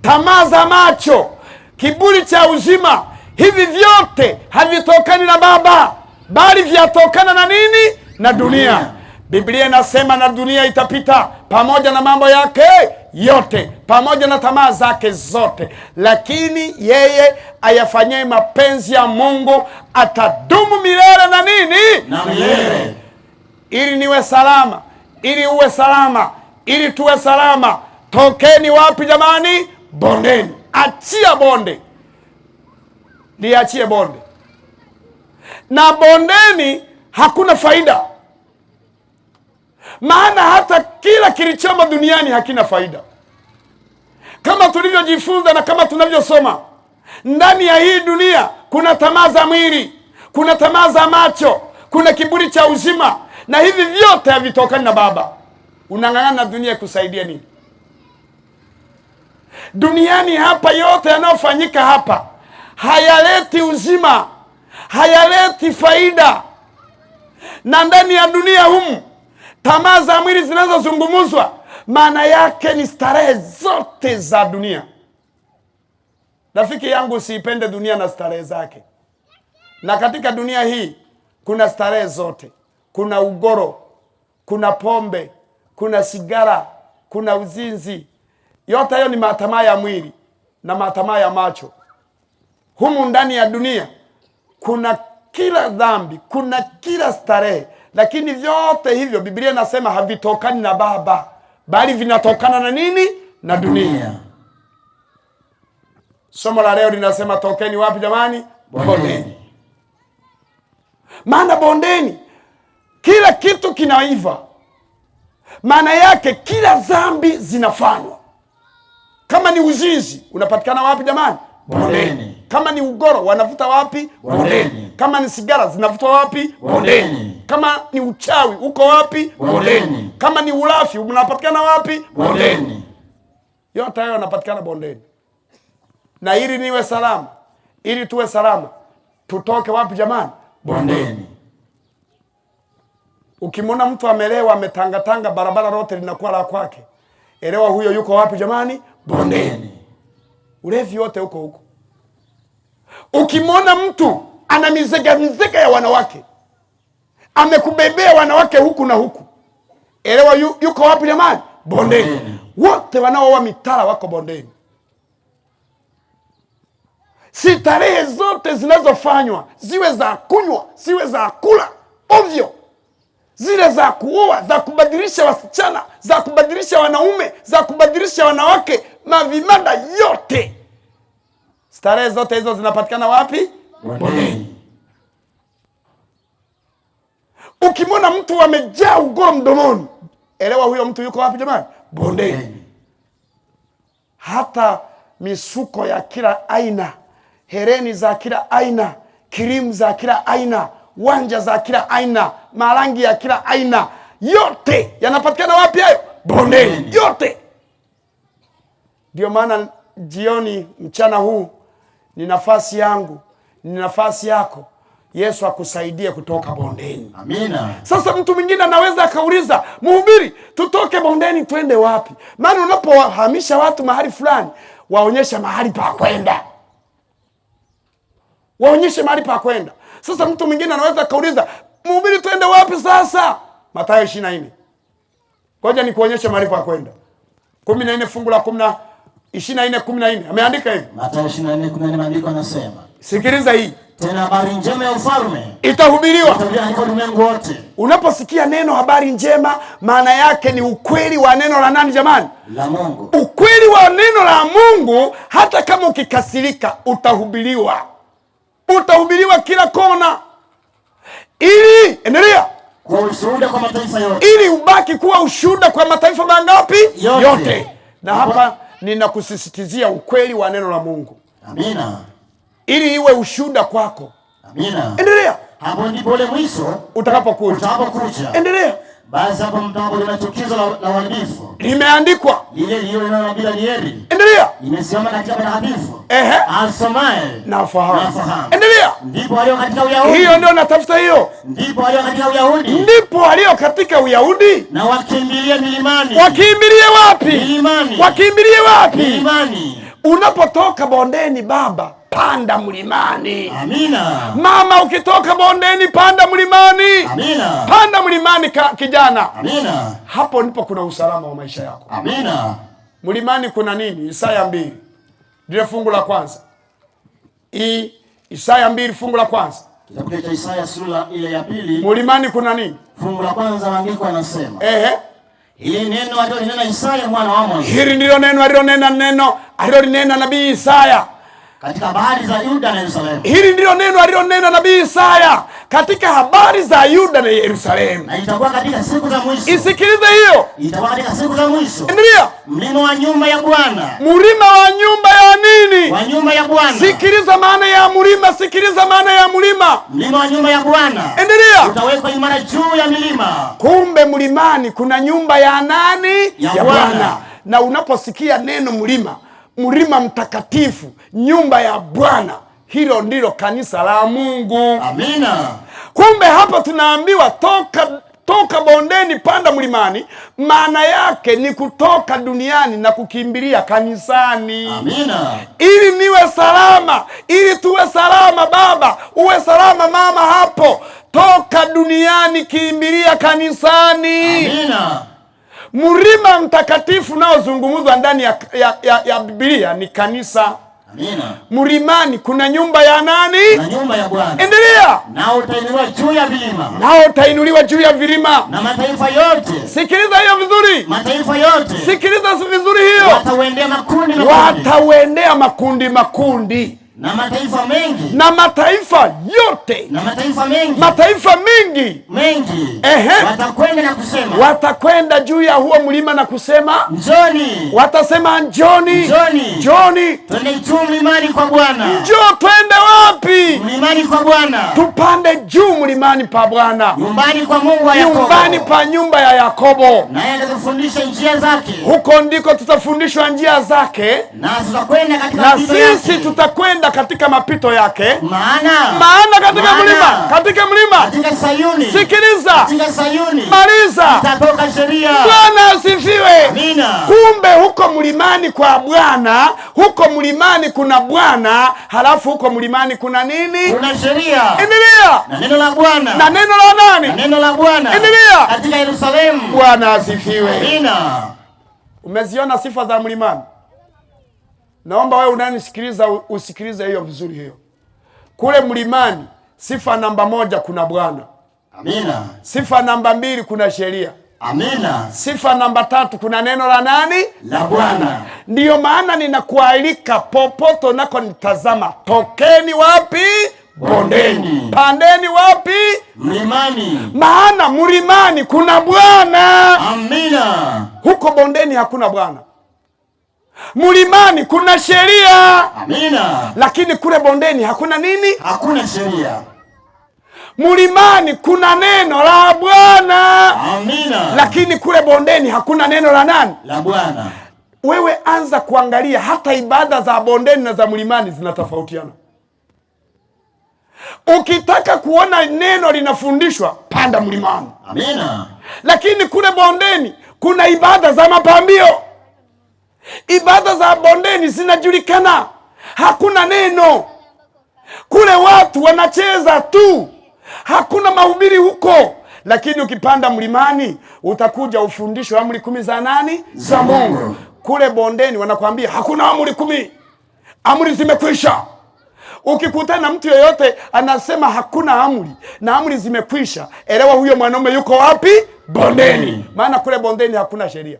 Speaker 2: Tamaa za macho, kiburi cha uzima, hivi vyote havitokani na Baba, bali vyatokana na nini? Na dunia. Biblia inasema na dunia itapita pamoja na mambo yake yote, pamoja na tamaa zake zote, lakini yeye ayafanyaye mapenzi ya Mungu atadumu milele na nini?
Speaker 3: Na milele.
Speaker 2: Ili niwe salama, ili uwe salama, ili tuwe salama. Tokeni wapi jamani? Bondeni. Achia bonde. Liachie bonde. Na bondeni hakuna faida. Maana hata kila kilichomo duniani hakina faida. Kama tulivyojifunza na kama tunavyosoma, ndani ya hii dunia kuna tamaa za mwili, kuna tamaa za macho, kuna kiburi cha uzima, na hivi vyote havitokani na Baba. Unang'ang'ana na dunia kusaidia nini? Duniani hapa yote yanayofanyika hapa hayaleti uzima, hayaleti faida. Na ndani ya dunia humu tamaa za mwili zinazozungumzwa, Maana yake ni starehe zote za dunia. Rafiki yangu, usiipende dunia na starehe zake. Na katika dunia hii kuna starehe zote. Kuna ugoro, kuna pombe, kuna sigara, kuna uzinzi. Yote hayo ni matamaa ya mwili na matamaa ya macho. Humu ndani ya dunia kuna kila dhambi, kuna kila starehe, lakini vyote hivyo Biblia inasema havitokani na Baba, bali vinatokana na nini? Na dunia. Somo la leo linasema tokeni wapi jamani? Bondeni. Maana bondeni kila kitu kinaiva. Maana yake kila dhambi zinafanywa. Kama ni uzinzi unapatikana wapi jamani? Bondeni. Kama ni ugoro wanavuta wapi? Bondeni. Kama ni sigara zinavutwa wapi? Bondeni. Kama ni uchawi uko wapi? Bondeni. Kama ni ulafi unapatikana wapi? Bondeni. Yote hayo yanapatikana bondeni. Na ili niwe salama, ili tuwe salama, tutoke wapi jamani? Bondeni. Ukimwona mtu amelewa, ametangatanga, barabara lote linakuwa la kwake, elewa huyo yuko wapi jamani? Bondeni. Ulevi wote huko huko. Ukimwona mtu ana mizega mizega ya wanawake, amekubebea wanawake huku na huku, elewa yuko wapi jamani? Bondeni. Wote wanaooa mitala wako bondeni. Si tarehe zote zinazofanywa ziwe za kunywa, ziwe za kula ovyo, zile za kuoa, za kubadilisha wasichana, za kubadilisha wanaume, za kubadilisha wanawake, mavimada yote, starehe zote hizo zinapatikana wapi? Bondeni. Ukimwona mtu amejaa ugoro mdomoni, elewa huyo mtu yuko wapi jamani? Bondeni. Hata misuko ya kila aina, hereni za kila aina, kirimu za kila aina, wanja za kila aina, marangi ya kila aina, yote yanapatikana wapi hayo? Bondeni. Yote. Ndio maana jioni, mchana huu ni nafasi yangu, ni nafasi yako. Yesu akusaidie kutoka bondeni.
Speaker 3: Amina.
Speaker 2: Sasa mtu mwingine anaweza akauliza, mhubiri, tutoke bondeni twende wapi? Maana unapohamisha watu mahali fulani, waonyeshe mahali pa kwenda. Waonyeshe mahali pa kwenda. Sasa mtu mwingine anaweza akauliza, mhubiri, twende wapi sasa? Mathayo 24. Ngoja nikuonyeshe mahali pa kwenda. 14 fungu la 10, 24:14. Ameandika hivi.
Speaker 3: Mathayo 24:14 maandiko yanasema.
Speaker 2: Sikiliza hii.
Speaker 3: Tena habari njema ya ufalme
Speaker 2: itahubiriwa
Speaker 3: katika ulimwengu wote.
Speaker 2: Unaposikia neno habari njema, maana yake ni ukweli wa neno la nani jamani?
Speaker 3: La Mungu.
Speaker 2: Ukweli wa neno la Mungu, hata kama ukikasirika utahubiriwa. Utahubiriwa kila kona. Ili endelea
Speaker 3: kwa ushuhuda kwa mataifa yote.
Speaker 2: Ili ubaki kuwa ushuhuda kwa mataifa mangapi? Yote. Na hapa ninakusisitizia ukweli wa neno la Mungu.
Speaker 3: Amina.
Speaker 2: Ili iwe ushuhuda kwako.
Speaker 3: Amina.
Speaker 2: Endelea.
Speaker 3: Hapo ndipo ule mwisho
Speaker 2: utakapokuja. Endelea.
Speaker 3: Basi hapo mtakapoona chukizo la uharibifu
Speaker 2: limeandikwa,
Speaker 3: lile lililonenwa nabii Danieli.
Speaker 2: Endelea.
Speaker 3: Imesimama katika patakatifu.
Speaker 2: Ehe.
Speaker 3: Asomaye
Speaker 2: na afahamu.
Speaker 3: Endelea. Ndipo walio katika Uyahudi.
Speaker 2: Hiyo ndio natafuta hiyo.
Speaker 3: Ndipo walio katika Uyahudi.
Speaker 2: Ndipo walio katika Uyahudi.
Speaker 3: Na wakimbilie milimani.
Speaker 2: Wakimbilie wapi?
Speaker 3: Milimani.
Speaker 2: Wakimbilie wapi?
Speaker 3: Milimani.
Speaker 2: Unapotoka bondeni baba, panda mlimani.
Speaker 3: Amina.
Speaker 2: Mama, ukitoka bondeni panda mlimani.
Speaker 3: Amina.
Speaker 2: Panda mlimani kijana.
Speaker 3: Amina.
Speaker 2: Hapo ndipo kuna usalama wa maisha yako.
Speaker 3: Amina.
Speaker 2: Mlimani kuna nini? Isaya 2. Ndio fungu la kwanza. Isaya 2 fungu la kwanza.
Speaker 3: Kitabu cha Isaya sura ile ya 2.
Speaker 2: Mlimani kuna nini?
Speaker 3: Fungu la kwanza maandiko yanasema.
Speaker 2: Ehe.
Speaker 3: Hili neno alilonena Isaya mwana wa Amozi.
Speaker 2: Hili ndilo neno alilonena alilonena nabii Isaya
Speaker 3: katika habari za Yuda na Yerusalemu.
Speaker 2: Hili ndilo neno alilonena nabii Isaya katika habari za Yuda na Yerusalemu.
Speaker 3: Na itakuwa katika siku za mwisho.
Speaker 2: Isikilize hiyo.
Speaker 3: Itakuwa katika siku za mwisho.
Speaker 2: Endelea.
Speaker 3: Mlima wa nyumba ya Bwana.
Speaker 2: Mlima wa nyumba ya nini?
Speaker 3: Wa nyumba ya Bwana.
Speaker 2: Sikiliza maana ya mlima, sikiliza maana ya mlima.
Speaker 3: Mlima wa nyumba ya Bwana.
Speaker 2: Endelea.
Speaker 3: Utawekwa imara juu ya milima.
Speaker 2: Kumbe mlimani kuna nyumba ya nani?
Speaker 3: Ya Bwana.
Speaker 2: Na unaposikia neno mlima, mlima mtakatifu, nyumba ya Bwana, hilo ndilo kanisa la Mungu.
Speaker 3: Amina.
Speaker 2: Kumbe hapa tunaambiwa toka Toka bondeni panda mlimani, maana yake ni kutoka duniani na kukimbilia kanisani.
Speaker 3: Amina.
Speaker 2: Ili niwe salama, ili tuwe salama baba, uwe salama mama hapo. Toka duniani kimbilia kanisani.
Speaker 3: Amina.
Speaker 2: Mlima mtakatifu unaozungumzwa ndani ya Biblia ni kanisa.
Speaker 3: Amina.
Speaker 2: Mlimani kuna nyumba ya nani?
Speaker 3: Na nyumba ya Bwana.
Speaker 2: Endelea.
Speaker 3: Nao utainuliwa juu ya vilima.
Speaker 2: Nao utainuliwa juu ya vilima.
Speaker 3: Na mataifa yote.
Speaker 2: Sikiliza hiyo vizuri.
Speaker 3: Mataifa yote.
Speaker 2: Sikiliza vizuri hiyo.
Speaker 3: Watauendea makundi makundi.
Speaker 2: Watauendea makundi makundi.
Speaker 3: Na mataifa mengi.
Speaker 2: Na mataifa yote.
Speaker 3: Na mataifa mengi.
Speaker 2: Mataifa mengi.
Speaker 3: Mengi.
Speaker 2: Ehe.
Speaker 3: Watakwenda na kusema.
Speaker 2: Watakwenda juu ya huo mlima na kusema
Speaker 3: njoni.
Speaker 2: Watasema njoni.
Speaker 3: Njoni.
Speaker 2: Njoni.
Speaker 3: Twende juu mlimani kwa Bwana.
Speaker 2: Njoo twende wapi?
Speaker 3: Mlimani kwa Bwana.
Speaker 2: Tupande juu mlimani pa Bwana.
Speaker 3: Nyumbani kwa Mungu wa Yakobo.
Speaker 2: Nyumbani pa nyumba ya Yakobo.
Speaker 3: Naye atatufundisha njia zake.
Speaker 2: Huko ndiko tutafundishwa njia zake.
Speaker 3: Na tutakwenda katika
Speaker 2: na
Speaker 3: mapito yake.
Speaker 2: sisi tutakwenda katika mapito yake.
Speaker 3: Maana
Speaker 2: katika mlima, katika mlima,
Speaker 3: katika Sayuni.
Speaker 2: Sikiliza.
Speaker 3: Katika Sayuni.
Speaker 2: Maliza.
Speaker 3: Itatoka sheria.
Speaker 2: Bwana asifiwe.
Speaker 3: Amina.
Speaker 2: Kumbe huko mlimani kwa Bwana, huko mlimani kuna Bwana, halafu huko mlimani kuna nini?
Speaker 3: Kuna sheria.
Speaker 2: Endelea.
Speaker 3: Na neno la Bwana.
Speaker 2: Na neno la nani?
Speaker 3: Na neno la Bwana.
Speaker 2: Endelea.
Speaker 3: Katika Yerusalemu.
Speaker 2: Bwana asifiwe.
Speaker 3: Amina.
Speaker 2: Umeziona sifa za mlimani? Naomba wewe unanisikiliza usikilize hiyo vizuri hiyo. Kule mlimani sifa namba 1 kuna Bwana.
Speaker 3: Amina.
Speaker 2: Sifa namba 2 kuna sheria.
Speaker 3: Amina.
Speaker 2: Sifa namba 3 kuna neno la nani?
Speaker 3: La Bwana.
Speaker 2: Ndiyo maana ninakualika popote unakonitazama, tokeni wapi?
Speaker 3: Bondeni.
Speaker 2: Pandeni wapi?
Speaker 3: Mlimani.
Speaker 2: Maana mlimani kuna Bwana.
Speaker 3: Amina.
Speaker 2: Huko bondeni hakuna Bwana. Mlimani kuna sheria.
Speaker 3: Amina.
Speaker 2: Lakini kule bondeni hakuna nini?
Speaker 3: Hakuna sheria.
Speaker 2: Mlimani kuna neno la Bwana.
Speaker 3: Amina.
Speaker 2: Lakini kule bondeni hakuna neno la nani?
Speaker 3: La Bwana.
Speaker 2: Wewe anza kuangalia hata ibada za bondeni na za mlimani zinatofautiana. Ukitaka kuona neno linafundishwa, panda mlimani.
Speaker 3: Amina.
Speaker 2: Lakini kule bondeni kuna ibada za mapambio. Ibada za bondeni zinajulikana, hakuna neno. Kule watu wanacheza tu, hakuna mahubiri huko. Lakini ukipanda mlimani utakuja ufundishwe amri 10 za nani? Za Mungu. Kule bondeni wanakuambia hakuna amri 10, amri zimekwisha. Ukikutana na mtu yeyote anasema hakuna amri na amri zimekwisha, elewa huyo mwanaume yuko wapi? Bondeni. Maana kule bondeni hakuna sheria.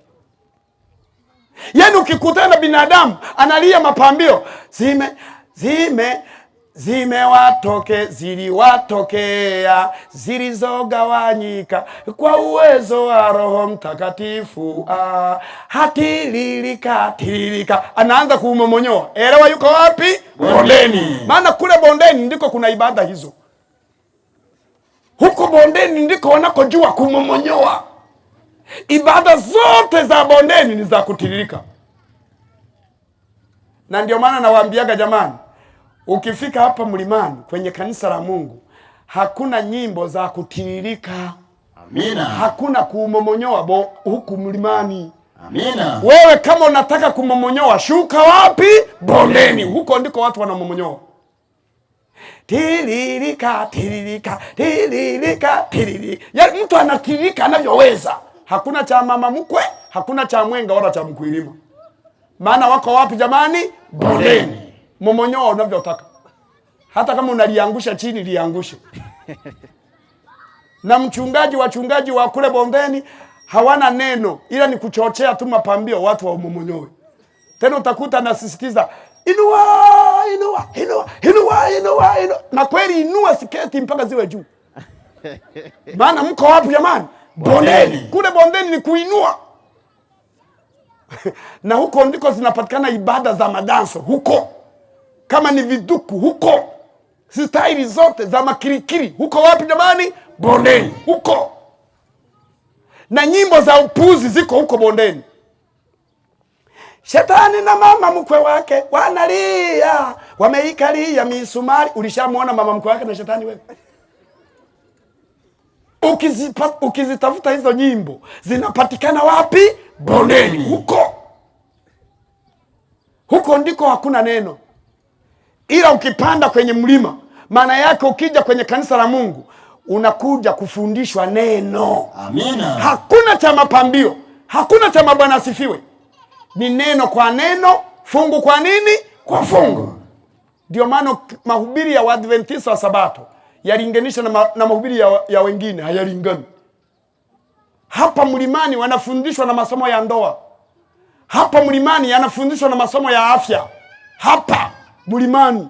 Speaker 2: Yaani ukikutana na binadamu analia mapambio, zimewatoke ziliwatokea zilizogawanyika kwa uwezo wa Roho Mtakatifu, hatiririka tiririka, anaanza kuumomonyoa. Elewa yuko wapi?
Speaker 3: Bondeni.
Speaker 2: Maana kule bondeni ndiko kuna ibada hizo. Huko bondeni ndiko wanakojua kumomonyoa. Ibada zote za bondeni ni za kutiririka. Na ndio maana nawaambiaga jamani, ukifika hapa mlimani kwenye kanisa la Mungu hakuna nyimbo za kutiririka.
Speaker 3: Amina.
Speaker 2: Hakuna kumomonyoa huku mlimani.
Speaker 3: Amina.
Speaker 2: Wewe kama unataka kumomonyoa, shuka wapi? Bondeni. Huko ndiko watu wanamomonyoa. Tiririka tiririka tiririka tiririka. Yaani mtu anatiririka anavyoweza. Hakuna cha mama mkwe, hakuna cha mwenga wala cha mkuilima. Maana wako wapi jamani? Bondeni. Momonyoa unavyotaka. Hata kama unaliangusha chini, liangushe. Na mchungaji, wachungaji wa kule bondeni hawana neno, ila ni kuchochea tu mapambio watu wa momonyoe. Tena utakuta anasisitiza inua, inua, inua, inua, inua, inua. Na kweli inua siketi mpaka ziwe juu. Maana mko wapi jamani? Bondeni. Kule bondeni ni kuinua. Na huko ndiko zinapatikana ibada za madanso huko. Kama ni viduku huko. Staili zote za makirikiri huko wapi jamani? Bondeni huko. Na nyimbo za upuzi ziko huko bondeni. Shetani na mama mkwe wake wanalia, wameikalia misumari. Ulishamuona mama mkwe wake na shetani wewe? Ukizitafuta hizo nyimbo zinapatikana wapi? Bondeni. Huko huko ndiko hakuna neno. Ila ukipanda kwenye mlima, maana yake ukija kwenye kanisa la Mungu unakuja kufundishwa neno.
Speaker 3: Amina.
Speaker 2: Hakuna cha mapambio, hakuna cha mabwana asifiwe. Ni neno kwa neno, fungu kwa nini? Kwa fungu. Ndio maana mahubiri ya Waadventista wa Sabato yalinganisha na mahubiri ya wengine hayalingani. Hapa mlimani wanafundishwa na masomo ya ndoa. Hapa mlimani yanafundishwa na masomo ya afya. Hapa mlimani.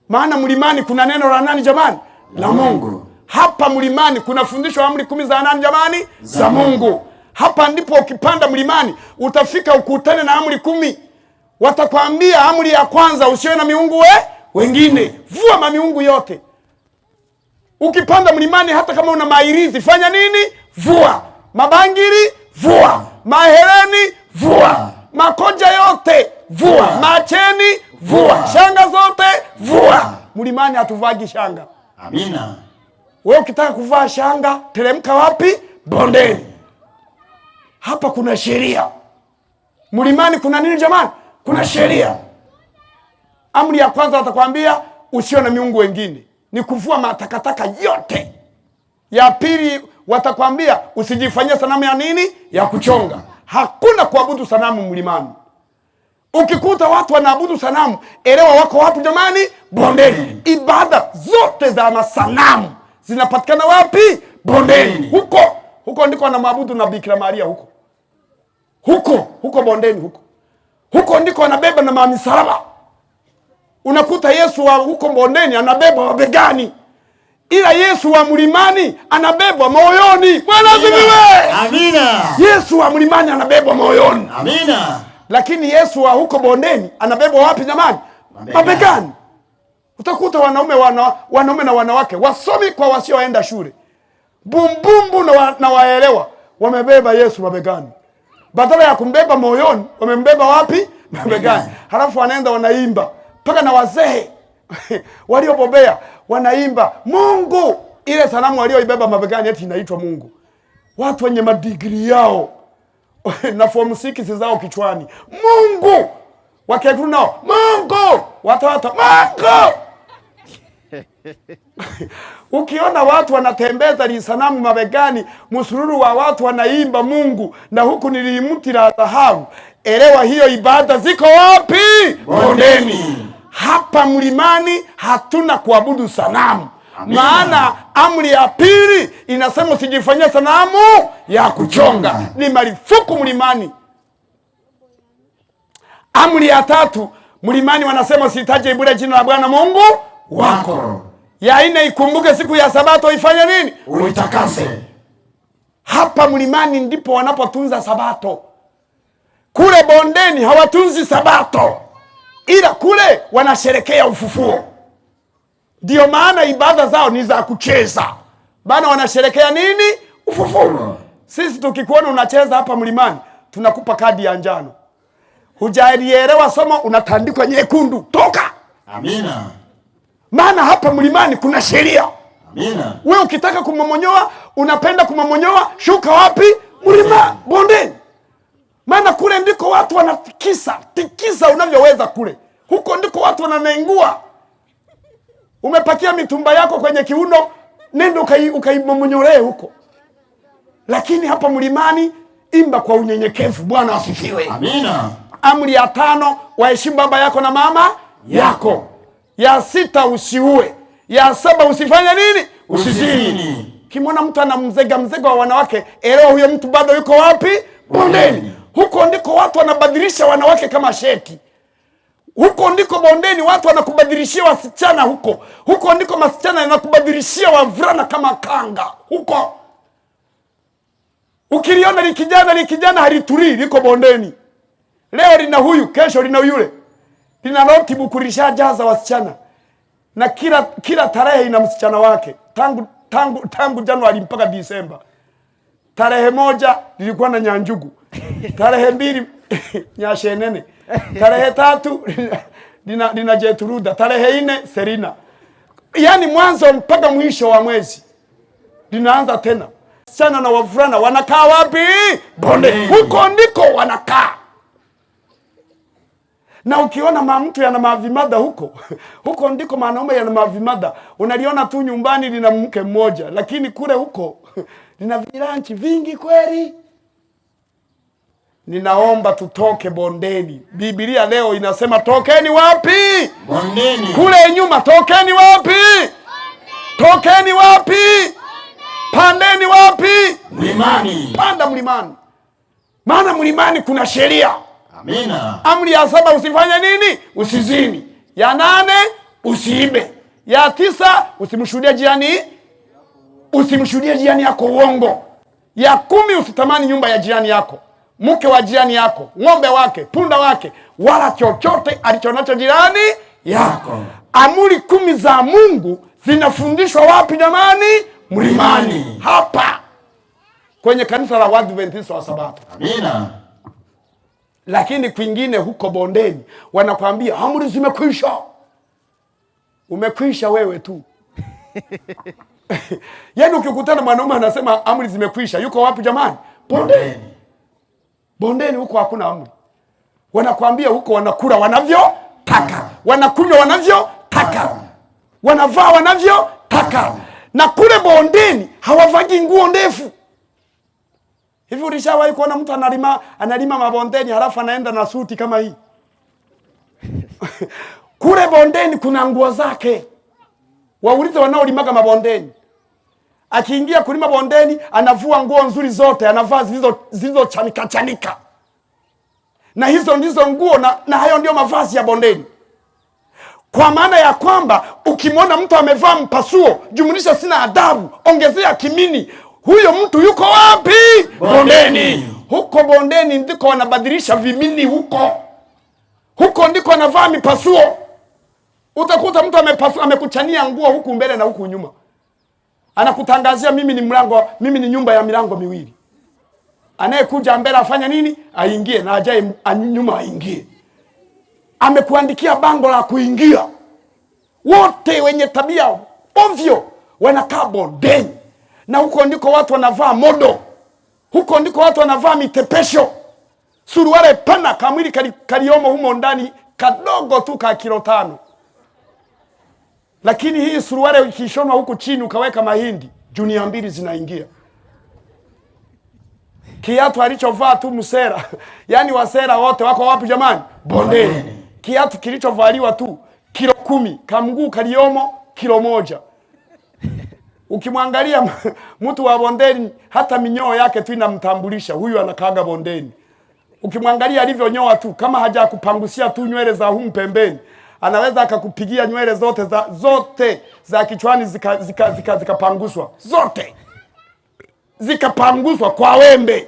Speaker 2: Maana mlimani kuna neno la nani jamani? La Mungu. Hapa mlimani kunafundishwa amri 10 za nani jamani? Za Mungu. Hapa ndipo ukipanda mlimani utafika ukutane na amri 10. Watakwambia amri ya kwanza, usiwe na miungu wengine. Vua mamiungu yote. Ukipanda mlimani hata kama una mairizi fanya nini? Vua. Mabangili vua. Mahereni vua. Makoja yote vua. Macheni vua. Shanga zote vua. Mlimani hatuvagi shanga.
Speaker 3: Amina.
Speaker 2: Wewe ukitaka kuvaa shanga teremka wapi? Bondeni. Hapa kuna sheria. Mlimani kuna nini jamani? Kuna sheria. Amri ya kwanza watakwambia usiwe na miungu wengine, ni kuvua matakataka yote. Ya pili watakwambia usijifanyie sanamu ya nini? Ya kuchonga. Hakuna kuabudu sanamu mlimani. Ukikuta watu wanaabudu sanamu, elewa wako wapi jamani? Bondeni. Ibada zote za masanamu zinapatikana wapi? Bondeni. Huko huko ndiko wanamwabudu na Bikira Maria huko. Huko huko bondeni huko. Huko ndiko wanabeba na mamisalaba. Unakuta Yesu wa huko bondeni anabebwa mabegani, ila Yesu wa mlimani anabebwa moyoni. Bwana asifiwe.
Speaker 3: Amina.
Speaker 2: Yesu wa mlimani anabebwa moyoni.
Speaker 3: Amina.
Speaker 2: Lakini Yesu wa huko bondeni anabebwa wapi jamani? Mabegani. Utakuta wanaume na wanawake wasomi kwa wasioenda shule, bumbumbu na waelewa, wamebeba Yesu mabegani. Badala ya kumbeba moyoni, wamembeba wapi? Mabegani. Halafu wanaenda wanaimba mpaka na wazee waliobobea wanaimba Mungu. Ile sanamu walioibeba mabegani eti inaitwa Mungu. Watu wenye madigrii yao na form 6 zao kichwani, Mungu. Wakekuru nao Mungu, watoto Mungu. Ukiona watu wanatembeza lisanamu mabegani, msururu wa watu wanaimba Mungu na huku nilimti la dhahabu, elewa hiyo ibada ziko wapi? Bondeni. Hapa mlimani hatuna kuabudu sanamu.
Speaker 3: Amina.
Speaker 2: Maana amri ya pili inasema usijifanyie sanamu ya kuchonga. Ni marufuku mlimani. Amri ya tatu mlimani wanasema usitaje bure jina la Bwana Mungu wako. Ya nne, ikumbuke siku ya Sabato ifanye nini?
Speaker 3: Uitakase.
Speaker 2: Hapa mlimani ndipo wanapotunza Sabato. Kule bondeni hawatunzi Sabato, ila kule wanasherekea ufufuo. Ndio maana ibada zao ni za kucheza. Bana wanasherekea nini? Ufufuo. Sisi tukikuona unacheza hapa mlimani tunakupa kadi ya njano. Hujalielewa somo unatandikwa nyekundu. Toka.
Speaker 3: Amina.
Speaker 2: Maana hapa mlimani kuna sheria.
Speaker 3: Amina.
Speaker 2: Wewe ukitaka kumomonyoa, unapenda kumomonyoa, shuka wapi? Mlima, bondeni. Maana kule ndiko watu wanatikisa, tikisa unavyoweza kule. Huko ndiko watu wananengua. Umepakia mitumba yako kwenye kiuno, nenda ukaimomonyolee huko. Lakini hapa mlimani imba kwa unyenyekevu. Bwana asifiwe.
Speaker 3: Amina.
Speaker 2: Amri ya 5, waheshimu baba yako na mama yako. Ya 6, usiue. Ya 7, usifanye nini? Usizini. Kimwona mtu ana mzega wa wanawake, elewa huyo mtu bado yuko wapi? Bondeni. Huko ndiko watu wanabadilisha wanawake kama sheti. Huko ndiko bondeni watu wanakubadilishia wasichana huko. Huko ndiko masichana yanakubadilishia wavulana kama kanga. Huko. Ukiliona likijana halitulii, liko bondeni. Leo lina huyu, kesho lina yule. Lina notebook lishajaza wasichana. Na kila tarehe ina msichana wake. Tangu Januari mpaka Disemba. Tarehe 1 lilikuwa na Nyanjugu. Tarehe 2 Nyashenene. Tarehe 3 lina Jetruda. Tarehe 4 Serina. Yaani mwanzo mpaka mwisho wa mwezi. Linaanza tena. Wasichana na wavulana wanakaa wapi? Bondeni. Huko ndiko wanakaa. Na ukiona mamtu yana mavimada huko, huko ndiko manaume yana mavimada. Unaliona tu nyumbani lina mke mmoja, lakini kule huko lina viranchi vingi kweli. Ninaomba tutoke bondeni. Biblia leo inasema tokeni wapi?
Speaker 3: Bondeni.
Speaker 2: Kule nyuma tokeni wapi? Bondeni. Tokeni wapi? Bondeni. Pandeni wapi?
Speaker 3: Mlimani.
Speaker 2: Panda mlimani. Maana mlimani kuna sheria.
Speaker 3: Amina.
Speaker 2: Amri ya 7 usifanye nini? Usizini. Ya 8 usiibe. Ya 9 usimshuhudie jirani, usimshuhudie jirani yako uongo. Ya 10 usitamani nyumba ya jirani yako, mke wa jirani yako, ng'ombe wake, punda wake, wala chochote alichonacho jirani yako. Amri 10 za Mungu zinafundishwa wapi jamani? Mlimani. Hapa kwenye kanisa la Waadventista wa Sabato.
Speaker 3: Amina.
Speaker 2: Lakini kwingine huko bondeni wanakwambia amri zimekwisha. Umekwisha wewe tu. Yaani ukikutana mwanaume anasema amri zimekwisha, yuko wapi jamani? Bondeni. Bondeni huko hakuna amri. Wanakwambia huko wanakula wanavyotaka, wanakunywa wanavyotaka, wanavaa wanavyotaka. Na kule bondeni hawavagi nguo ndefu. Hivi ulishawahi kuona mtu analima mabondeni halafu anaenda na suti kama hii? Kule bondeni kuna nguo zake. Waulize wanaolimaga mabondeni. Akiingia kulima bondeni anavua nguo nzuri zote, anavaa zilizo chanika chanika. Na hizo ndizo nguo na hayo ndio mavazi ya bondeni. Kwa maana ya kwamba ukimwona mtu amevaa mpasuo, jumlisha sina adabu, ongezea kimini, huyo mtu yuko wapi? Bondeni. Huko bondeni ndiko wanabadilisha vimini huko. Huko ndiko wanavaa mipasuo. Utakuta mtu amekuchania nguo huku mbele na huku nyuma. Anakutangazia mimi ni mlango, mimi ni nyumba ya milango miwili. Anayekuja mbele afanya nini? Aingie, na ajaye nyuma aingie. Amekuandikia bango la kuingia. Wote wenye tabia ovyo wanakaa bondeni. Na huko ndiko watu wanavaa modo. Huko ndiko watu wanavaa mitepesho. Suruali pana kamwili kaliomo humo ndani kadogo tu ka kilo 5. Lakini hii suruali ikishonwa huku chini ukaweka mahindi, junia 2 zinaingia. Kiatu alichovaa tu msera. Yaani wasera wote wako wapi jamani? Bondeni. Kiatu kilichovaliwa tu kilo 10, kamguu kaliomo kilo 1. Ukimwangalia mtu wa bondeni hata minyoo yake tu inamtambulisha huyu anakaaga bondeni. Ukimwangalia alivyonyoa tu, kama hajakupangusia tu nywele za humu pembeni, anaweza akakupigia nywele zote za kichwani zikapanguswa. Zote zikapanguswa kwa wembe.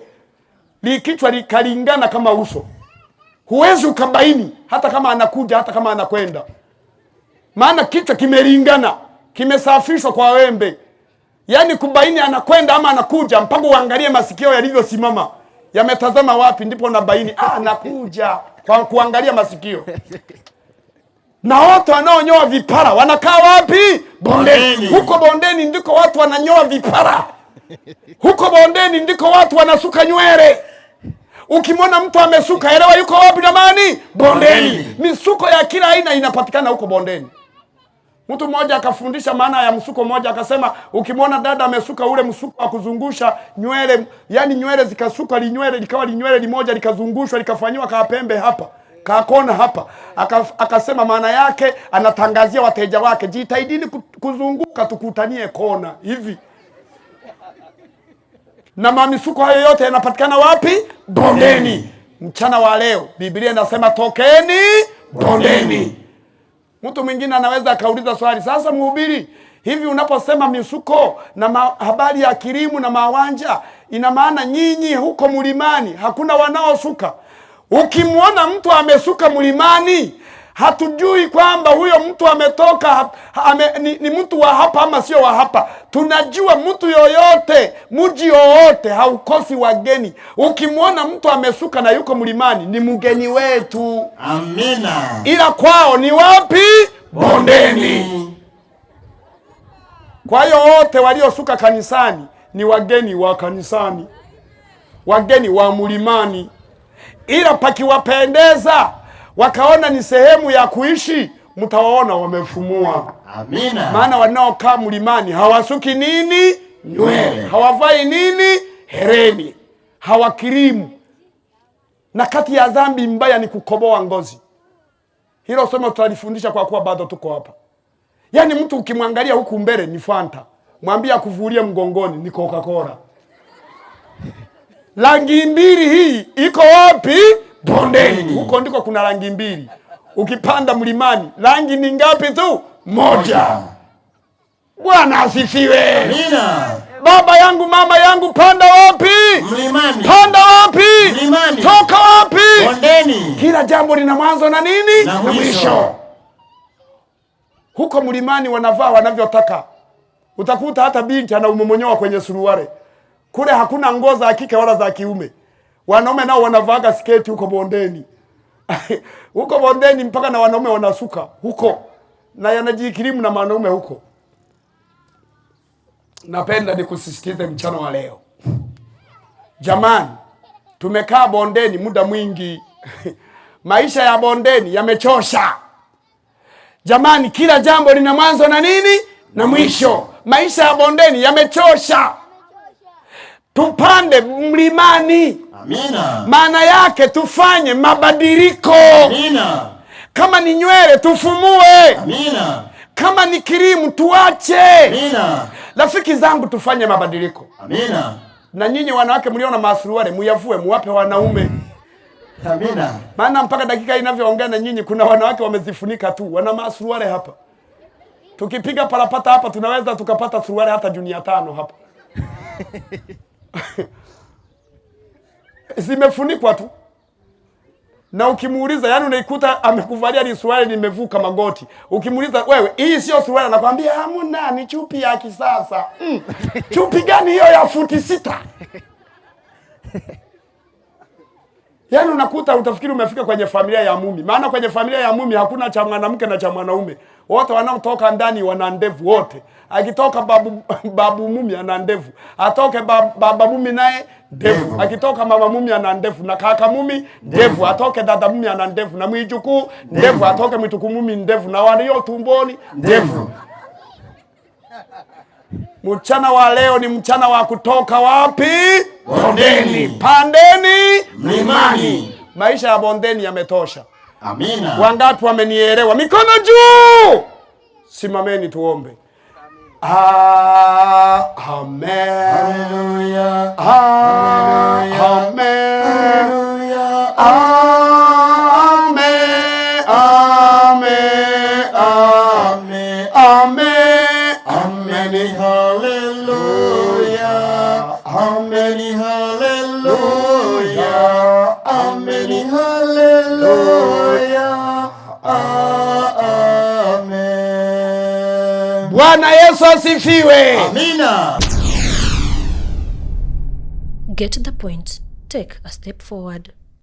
Speaker 2: Likichwa likalingana kama uso. Huwezi ukabaini hata kama anakuja hata kama anakwenda. Maana kichwa kimelingana, kimesafishwa kwa wembe. Yaani kubaini anakwenda ama anakuja mpaka uangalie masikio yalivyosimama. Yametazama wapi ndipo unabaini anakuja kwa kuangalia masikio. Na watu wanaonyoa vipara wanakaa wapi? Bondeni. Huko bondeni ndiko watu wananyoa vipara. Huko bondeni ndiko watu wanasuka nywele. Ukimwona mtu amesuka, elewa yuko wapi jamani? Bondeni. Misuko ya kila aina inapatikana huko bondeni. Mtu mmoja akafundisha maana ya msuko mmoja, akasema ukimwona dada amesuka ule msuko wa kuzungusha nywele, yani nywele zikasuka linywele likawa linywele limoja likazungushwa likafanywa ka pembe hapa, ka kona hapa. Akasema maana yake anatangazia wateja wake, jitahidini kuzunguka tukutanie kona hivi. Na mamisuko hayo yote yanapatikana wapi? Bondeni. Mchana wa leo Biblia inasema tokeni bondeni. Mtu mwingine anaweza akauliza swali, sasa mhubiri, hivi unaposema misuko na habari ya kilimu na mawanja, ina maana nyinyi huko mlimani hakuna wanaosuka? Ukimwona mtu amesuka mlimani, hatujui kwamba huyo mtu ametoka ni mtu wa hapa ama sio wa hapa. Tunajua mtu yoyote, mji yoyote haukosi wageni. Ukimwona mtu amesuka na yuko mlimani, ni mgeni wetu.
Speaker 3: Amina.
Speaker 2: Ila kwao ni wapi? Bondeni. Kwa hiyo wote waliosuka kanisani ni wageni wa kanisani, wageni wa mlimani. Ila pakiwapendeza wakaona ni sehemu ya kuishi, mtawaona wamefumua.
Speaker 3: Amina.
Speaker 2: Maana wanaokaa mlimani hawasuki nini? Nywele. Hawavai nini? Hereni. Hawakirimu. Na kati ya dhambi mbaya ni kukoboa ngozi. Hilo somo tutalifundisha kwa kuwa bado tuko hapa. Yaani mtu ukimwangalia huku mbele ni Fanta, mwambie akuvulie mgongoni ni Coca-Cola. Rangi mbili hii iko wapi? Bondeni. Huko ndiko kuna rangi mbili. Ukipanda mlimani rangi ni ngapi tu? Moja. Bwana asifiwe.
Speaker 3: Amina.
Speaker 2: Baba yangu, mama yangu, panda wapi?
Speaker 3: Mlimani.
Speaker 2: Panda wapi?
Speaker 3: Mlimani.
Speaker 2: Toka wapi?
Speaker 3: Bondeni.
Speaker 2: Kila jambo lina mwanzo na nini?
Speaker 3: Na mwisho.
Speaker 2: Huko mlimani wanavaa wanavyotaka. Utakuta hata binti anaumomonyoa kwenye suruali. Kule hakuna nguo za kike wala za kiume. Wanaume nao wanavaaga sketi huko bondeni. Huko bondeni mpaka na wanaume wanasuka huko. Na yanajikirimu na wanaume huko. Napenda nikusisitize mchana wa leo. Jamani, tumekaa bondeni muda mwingi. Maisha ya bondeni yamechosha. Jamani, kila jambo lina mwanzo na nini? Na mwisho. Maisha ya bondeni yamechosha. Tupande mlimani.
Speaker 3: Amina.
Speaker 2: Maana yake tufanye mabadiliko.
Speaker 3: Amina.
Speaker 2: Kama ni nywele tufumue.
Speaker 3: Amina.
Speaker 2: Kama ni kirimu tuache.
Speaker 3: Amina.
Speaker 2: Rafiki zangu, tufanye mabadiliko.
Speaker 3: Amina.
Speaker 2: Na nyinyi wanawake mliona masuruali muyavue muwape wanaume.
Speaker 3: Amina.
Speaker 2: Maana mpaka dakika inavyoongea na nyinyi kuna wanawake wamezifunika tu, wana masuruali hapa. Tukipiga parapata hapa tunaweza tukapata suruali hata junia 5 hapa. Zimefunikwa tu. Na ukimuuliza, yani unaikuta amekuvalia ni suruali limevuka magoti. Ukimuuliza wewe, hii sio suruali, anakuambia hamna, ni chupi ya kisasa. Chupi gani hiyo ya futi 6? Yaani unakuta utafikiri umefika kwenye familia ya mumi. Maana kwenye familia ya mumi hakuna cha mwanamke na cha mwanaume. Wote wanaotoka ndani wana ndevu wote. Akitoka babu mumi ana ndevu. Atoke baba mumi naye ndevu. Akitoka mama mumi ana ndevu na kaka mumi ndevu. Atoke dada mumi ana ndevu na mwijukuu ndevu. Atoke mwitukuu mumi ndevu na walio tumboni ndevu. Mchana wa leo ni mchana wa kutoka wapi?
Speaker 3: Bondeni.
Speaker 2: Pandeni
Speaker 3: mlimani.
Speaker 2: Maisha ya bondeni yametosha.
Speaker 3: Amina.
Speaker 2: Wangapi wamenielewa? Mikono juu. Simameni tuombe. Amen.
Speaker 3: Hallelujah.
Speaker 2: Amen. Hallelujah. Amen. Amen. Amen. Amen.
Speaker 3: Amen. Hallelujah. Amen. Hallelujah. Amen. Hallelujah. Amen.
Speaker 2: Bwana Yesu asifiwe.
Speaker 3: Amina.
Speaker 1: Get the point. Take a step forward.